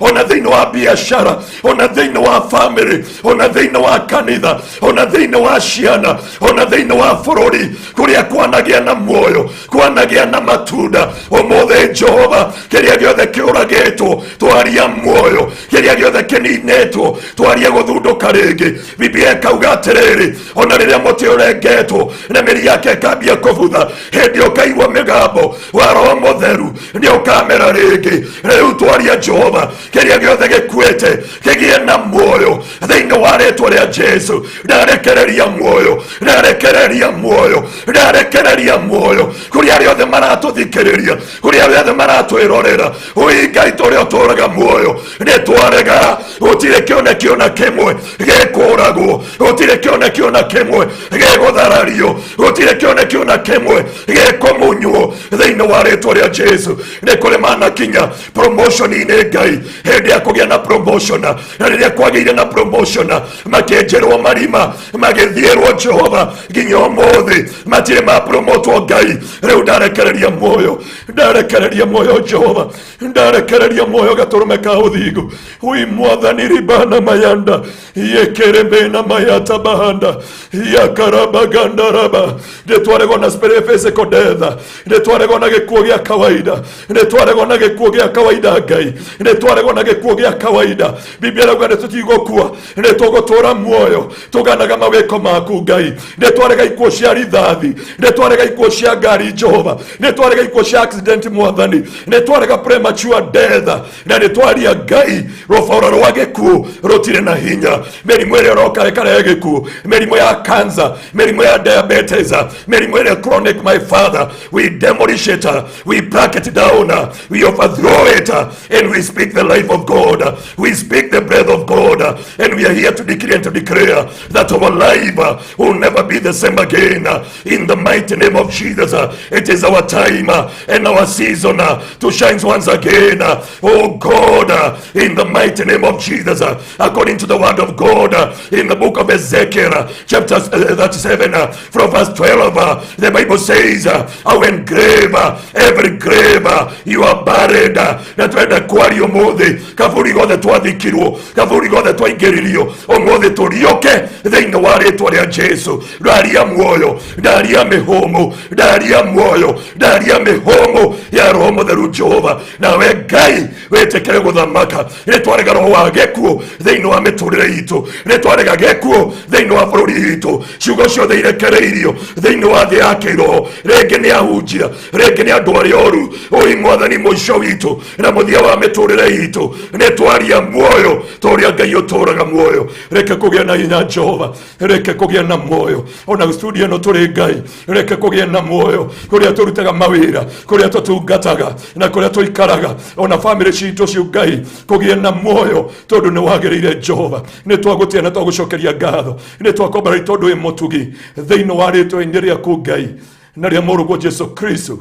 ona thĩinĩ wa biacara, ona Ona thĩinĩ wa bamĩrĩ, ona thĩinĩ wa kanitha, ona thĩinĩ wa ciana, ona thĩinĩ wa bũrũri, kũrĩa kwanagĩa na muoyo, kwanagĩa na matunda. Ũmũthĩ Jehova, kĩrĩa gĩothe kĩũragĩtwo twaria muoyo, kĩrĩa gĩothe kĩninĩtwo twaria gũthundũka rĩngĩ. Biblia ĩkauga atĩrĩrĩ, ona rĩrĩa mũtĩ ũrengetwo na mĩri yake ĩkambia kũbutha, hĩndĩ ũkaigua mĩgambo wa Roho Mũtheru nĩ ũkamera rĩngĩ. Rĩu twaria Jehova, kĩrĩa gĩothe gĩkuĩte kĩgĩe na muoyo thĩinĩ wa rĩtwa rĩa Jesu. Ndarekereria muoyo, ndarekereria muoyo, ndarekereria muoyo kũrĩ arĩa othe maratũthikĩrĩria, kũrĩ arĩa othe maratwĩrorera. Ũi Ngai tũrĩa ũtũraga muoyo, nĩ twarega, gũtirĩ kĩoneki ona kĩmwe gĩkũragwo, gũtirĩ kĩoneki ona kĩmwe gĩgũtharario, gũtirĩ kĩoneki ona kĩmwe gĩkũmunywo thĩinĩ wa rĩtwa rĩa Jesu. Nĩ kũrĩ manakinya promotion-inĩ Ngai, hĩndĩ ya kũgĩa na promotion, na rĩrĩa kwagĩire na promotion makĩenjerwo marima, magĩthiĩrwo Jehova nginya ũmũthĩ matirĩ mapromotwo Ngai. Rĩu ndarekereria muoyo, ndarekereria muoyo Jehova, ndarekereria muoyo gatũrũme ka ũthingu. Ui Mwathani ribana mayanda yekerembe na mayata bahanda yakarabagandaraba. Nĩtwaregwo na spirit physical death, nĩtwaregwo na gĩkuũ gĩa kawaida, nĩtwaregwo na gĩkuũ gĩa kawaida Ngai, nĩtwaregwo na gĩkuũ gĩa kawaida. Biblia ĩrauga nĩ tũtigũkua, nĩ tũgũtũra muoyo tũganaga mawĩko maku Ngai. Nĩtwarega ikuũ cia rithathi, nĩtwarega ikuũ cia ngari Jehova, nĩtwarega ikuũ cia accident Mwathani, nĩtwarega premature death, na nĩtwaria Ngai rũbaũra rwa gĩkuũ rũtirĩ na hinya. Mĩrimũ ĩrĩa ĩroka ĩkarehe gĩkuũ, mĩrimũ ya cancer, mĩrimũ ya diabetes, mĩrimũ ĩrĩa chronic, my father, we demolish it, we pluck it down, we overthrow it, and we speak the life of God, we speak the breath of God, and we are here to decree and to declare that our life will never be the same again. In the mighty name of Jesus, it is our time and our season to shine once again. Oh God, in the mighty name of Jesus, according to the word of God, in the book of Ezekiel, chapter 37, from verse 12, the Bible says, I will engrave every grave you are buried. Na twenda kwaria ũmũthĩ, kaburi gothe twathikirwo, kaburi gothe twaingĩririo, ũmũthĩ tũriũke thĩinĩ wa rĩtwa rĩa Jesu. Ndaria muoyo, ndaria mĩhũmũ, ndaria muoyo, ndaria mĩhũmũ ya Roho Mũtheru Jehova. Nawe Ngai wĩtĩkĩre gũthamaka. Nĩtwarega roho wa gĩkuũ thĩinĩ wa mĩtũrĩre itũ, nĩtwarega gĩkuũ thĩinĩ wa bũrũri witũ. Ciugo ciothe irekereirio thĩinĩ wa thĩ ya kĩroho, rĩngĩ nĩ ahunjia, rĩngĩ nĩ andũ arĩa oru. Ũi Mwathani, mũico witũ na mũthia wa mĩtũrĩre itũ, nĩtwaria muoyo ta ũrĩa Ngai ũtũraga muoyo. Reke kũgĩa na hinya Jehova, reke kũgĩa na muoyo ona studio ĩno tũrĩ Ngai, reke kũgĩa na muoyo kũrĩa tũrutaga mawĩra, kũrĩa tũtungataga na kũrĩa tũikaraga, ona bamĩrĩ citũ cio Ngai, kũgĩe na muoyo tondũ nĩ wagĩrĩire Jehova. Nĩ twagũtĩa na twagũcokeria ngatho, nĩ twakwambara tondũ wĩ mũtugi thĩinĩ wa rĩtwa-inĩ rĩaku Ngai, na rĩa mũrũguo Jesu Kristo,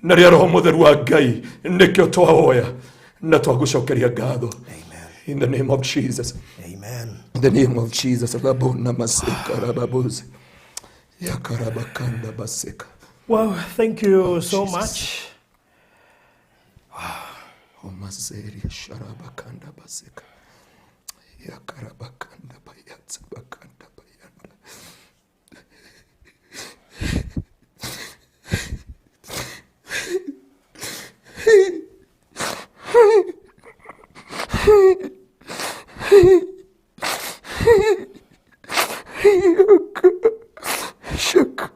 na rĩa Roho Mũtheru wa Ngai, nĩkĩo twahoya na twagũcokeria ngatho. In the name of Jesus. Amen. In the name of Jesus. Rabona maseka rababuzi. Yakarabakanda baseka. Well, thank you so much. Omaseri sharabakanda baseka. Yakarabakanda bayatsa bakanda bayanda. Shaka.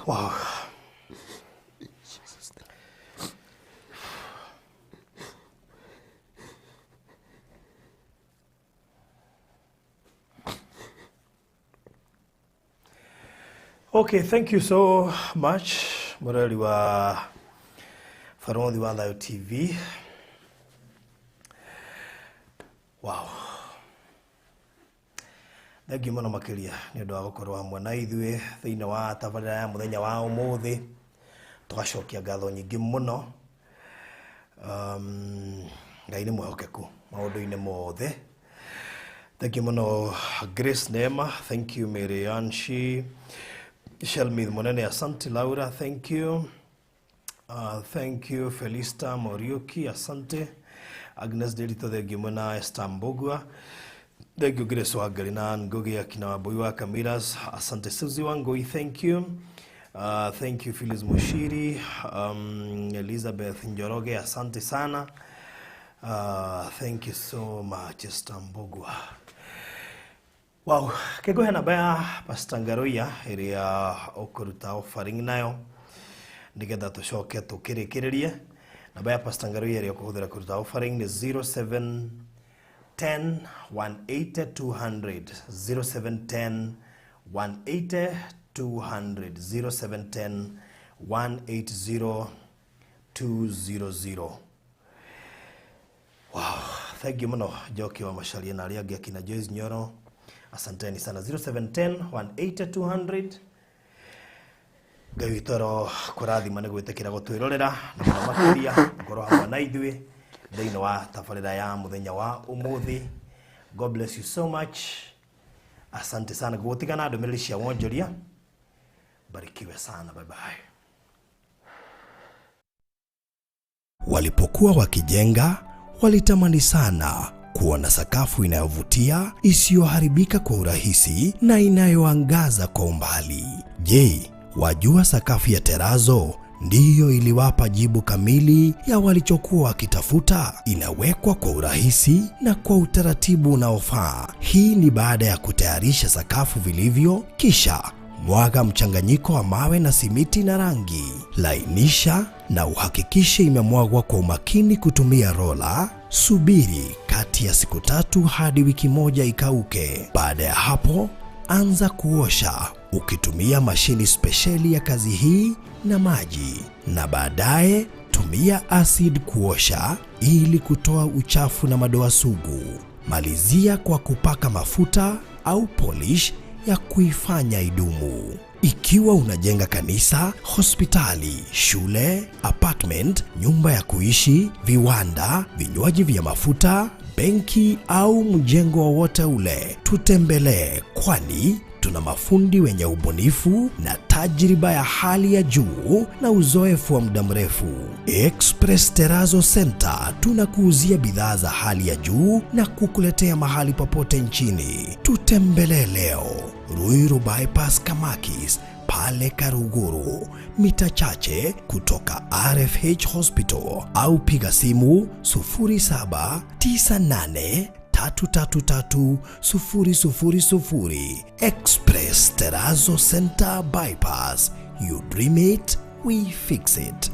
Wow. Okay, thank you so much, mũrori wa Barothi wa Thayo TV. Wow. Thank you mũno makĩria nĩ ũndũ wa gũkorwo hamwe na ithuĩ thĩinĩ wa tabarĩra ya mũthenya wa ũmũthĩ. Tũgacokia ngatho nyingĩ mũno. Ngai nĩ mwĩhokeku maũndũ-inĩ mothe. Thank you mũno Grace Neema, thank you Mary Anshi, Shelmith Monene, asante Laura, thank you. Thank you Felista Moriuki, asante. Agnes Derito, thank you Mona Esther Mbugua. Thank you Grace Wangari na Ngugi akina Wambui wa Kamiras, asante Suzy Wangui, thank you. Thank you Phyllis Mushiri, Elizabeth Njoroge, asante sana. Thank you so much Esther Mbugua. Wow, kĩngũhe namba ya Pastor Ngaruiya ĩrĩa ũkũruta offering nayo nĩgetha tũcoke tũkĩrĩkĩrĩrie. Namba ya Pastor Ngaruiya ĩrĩa ũkũhũthĩra kũruta offering nĩ 0710 180 200, 0710 180 200, 0710 180 200. Wow, thank you mũno Njoki wa Macharia na arĩa angĩ akina Joyce Nyoro. Asanteni sana. 0710 180 200. Ngai witũ aro kũrathima nĩ gwĩtĩkĩra gũtwĩrorera na mũno makĩria gũkorwo hamwe na ithuĩ thĩinĩ wa tabarĩra ya mũthenya wa ũmũthĩ. God bless you so much. Asante sana gũtigana ndũmĩrĩri cia wonjoria. Barikiwe sana. Bye bye. Walipokuwa wakijenga, walitamani sana kuona sakafu inayovutia, isiyoharibika kwa urahisi na inayoangaza kwa umbali. Je, wajua sakafu ya terazo ndiyo iliwapa jibu kamili ya walichokuwa wakitafuta? Inawekwa kwa urahisi na kwa utaratibu unaofaa. Hii ni baada ya kutayarisha sakafu vilivyo, kisha mwaga mchanganyiko wa mawe na simiti na rangi. Lainisha na uhakikishe imemwagwa kwa umakini kutumia rola. Subiri kati ya siku 3 hadi wiki 1 ikauke. Baada ya hapo, anza kuosha ukitumia mashini spesheli ya kazi hii na maji, na baadaye tumia acid kuosha ili kutoa uchafu na madoa sugu. Malizia kwa kupaka mafuta au polish ya kuifanya idumu. Ikiwa unajenga kanisa, hospitali, shule, apartment, nyumba ya kuishi, viwanda, vinywaji vya mafuta, benki au mjengo wowote ule, tutembelee, kwani tuna mafundi wenye ubunifu na tajriba ya hali ya juu na uzoefu wa muda mrefu. Express Terrazzo Center tunakuuzia bidhaa za hali ya juu na kukuletea mahali popote nchini. Tutembelee leo Ruiru Bypass Kamakis pale Karuguru, mita chache kutoka RFH Hospital, au piga simu 0798 333 000. Express Terrazzo Center Bypass. You dream it, we fix it.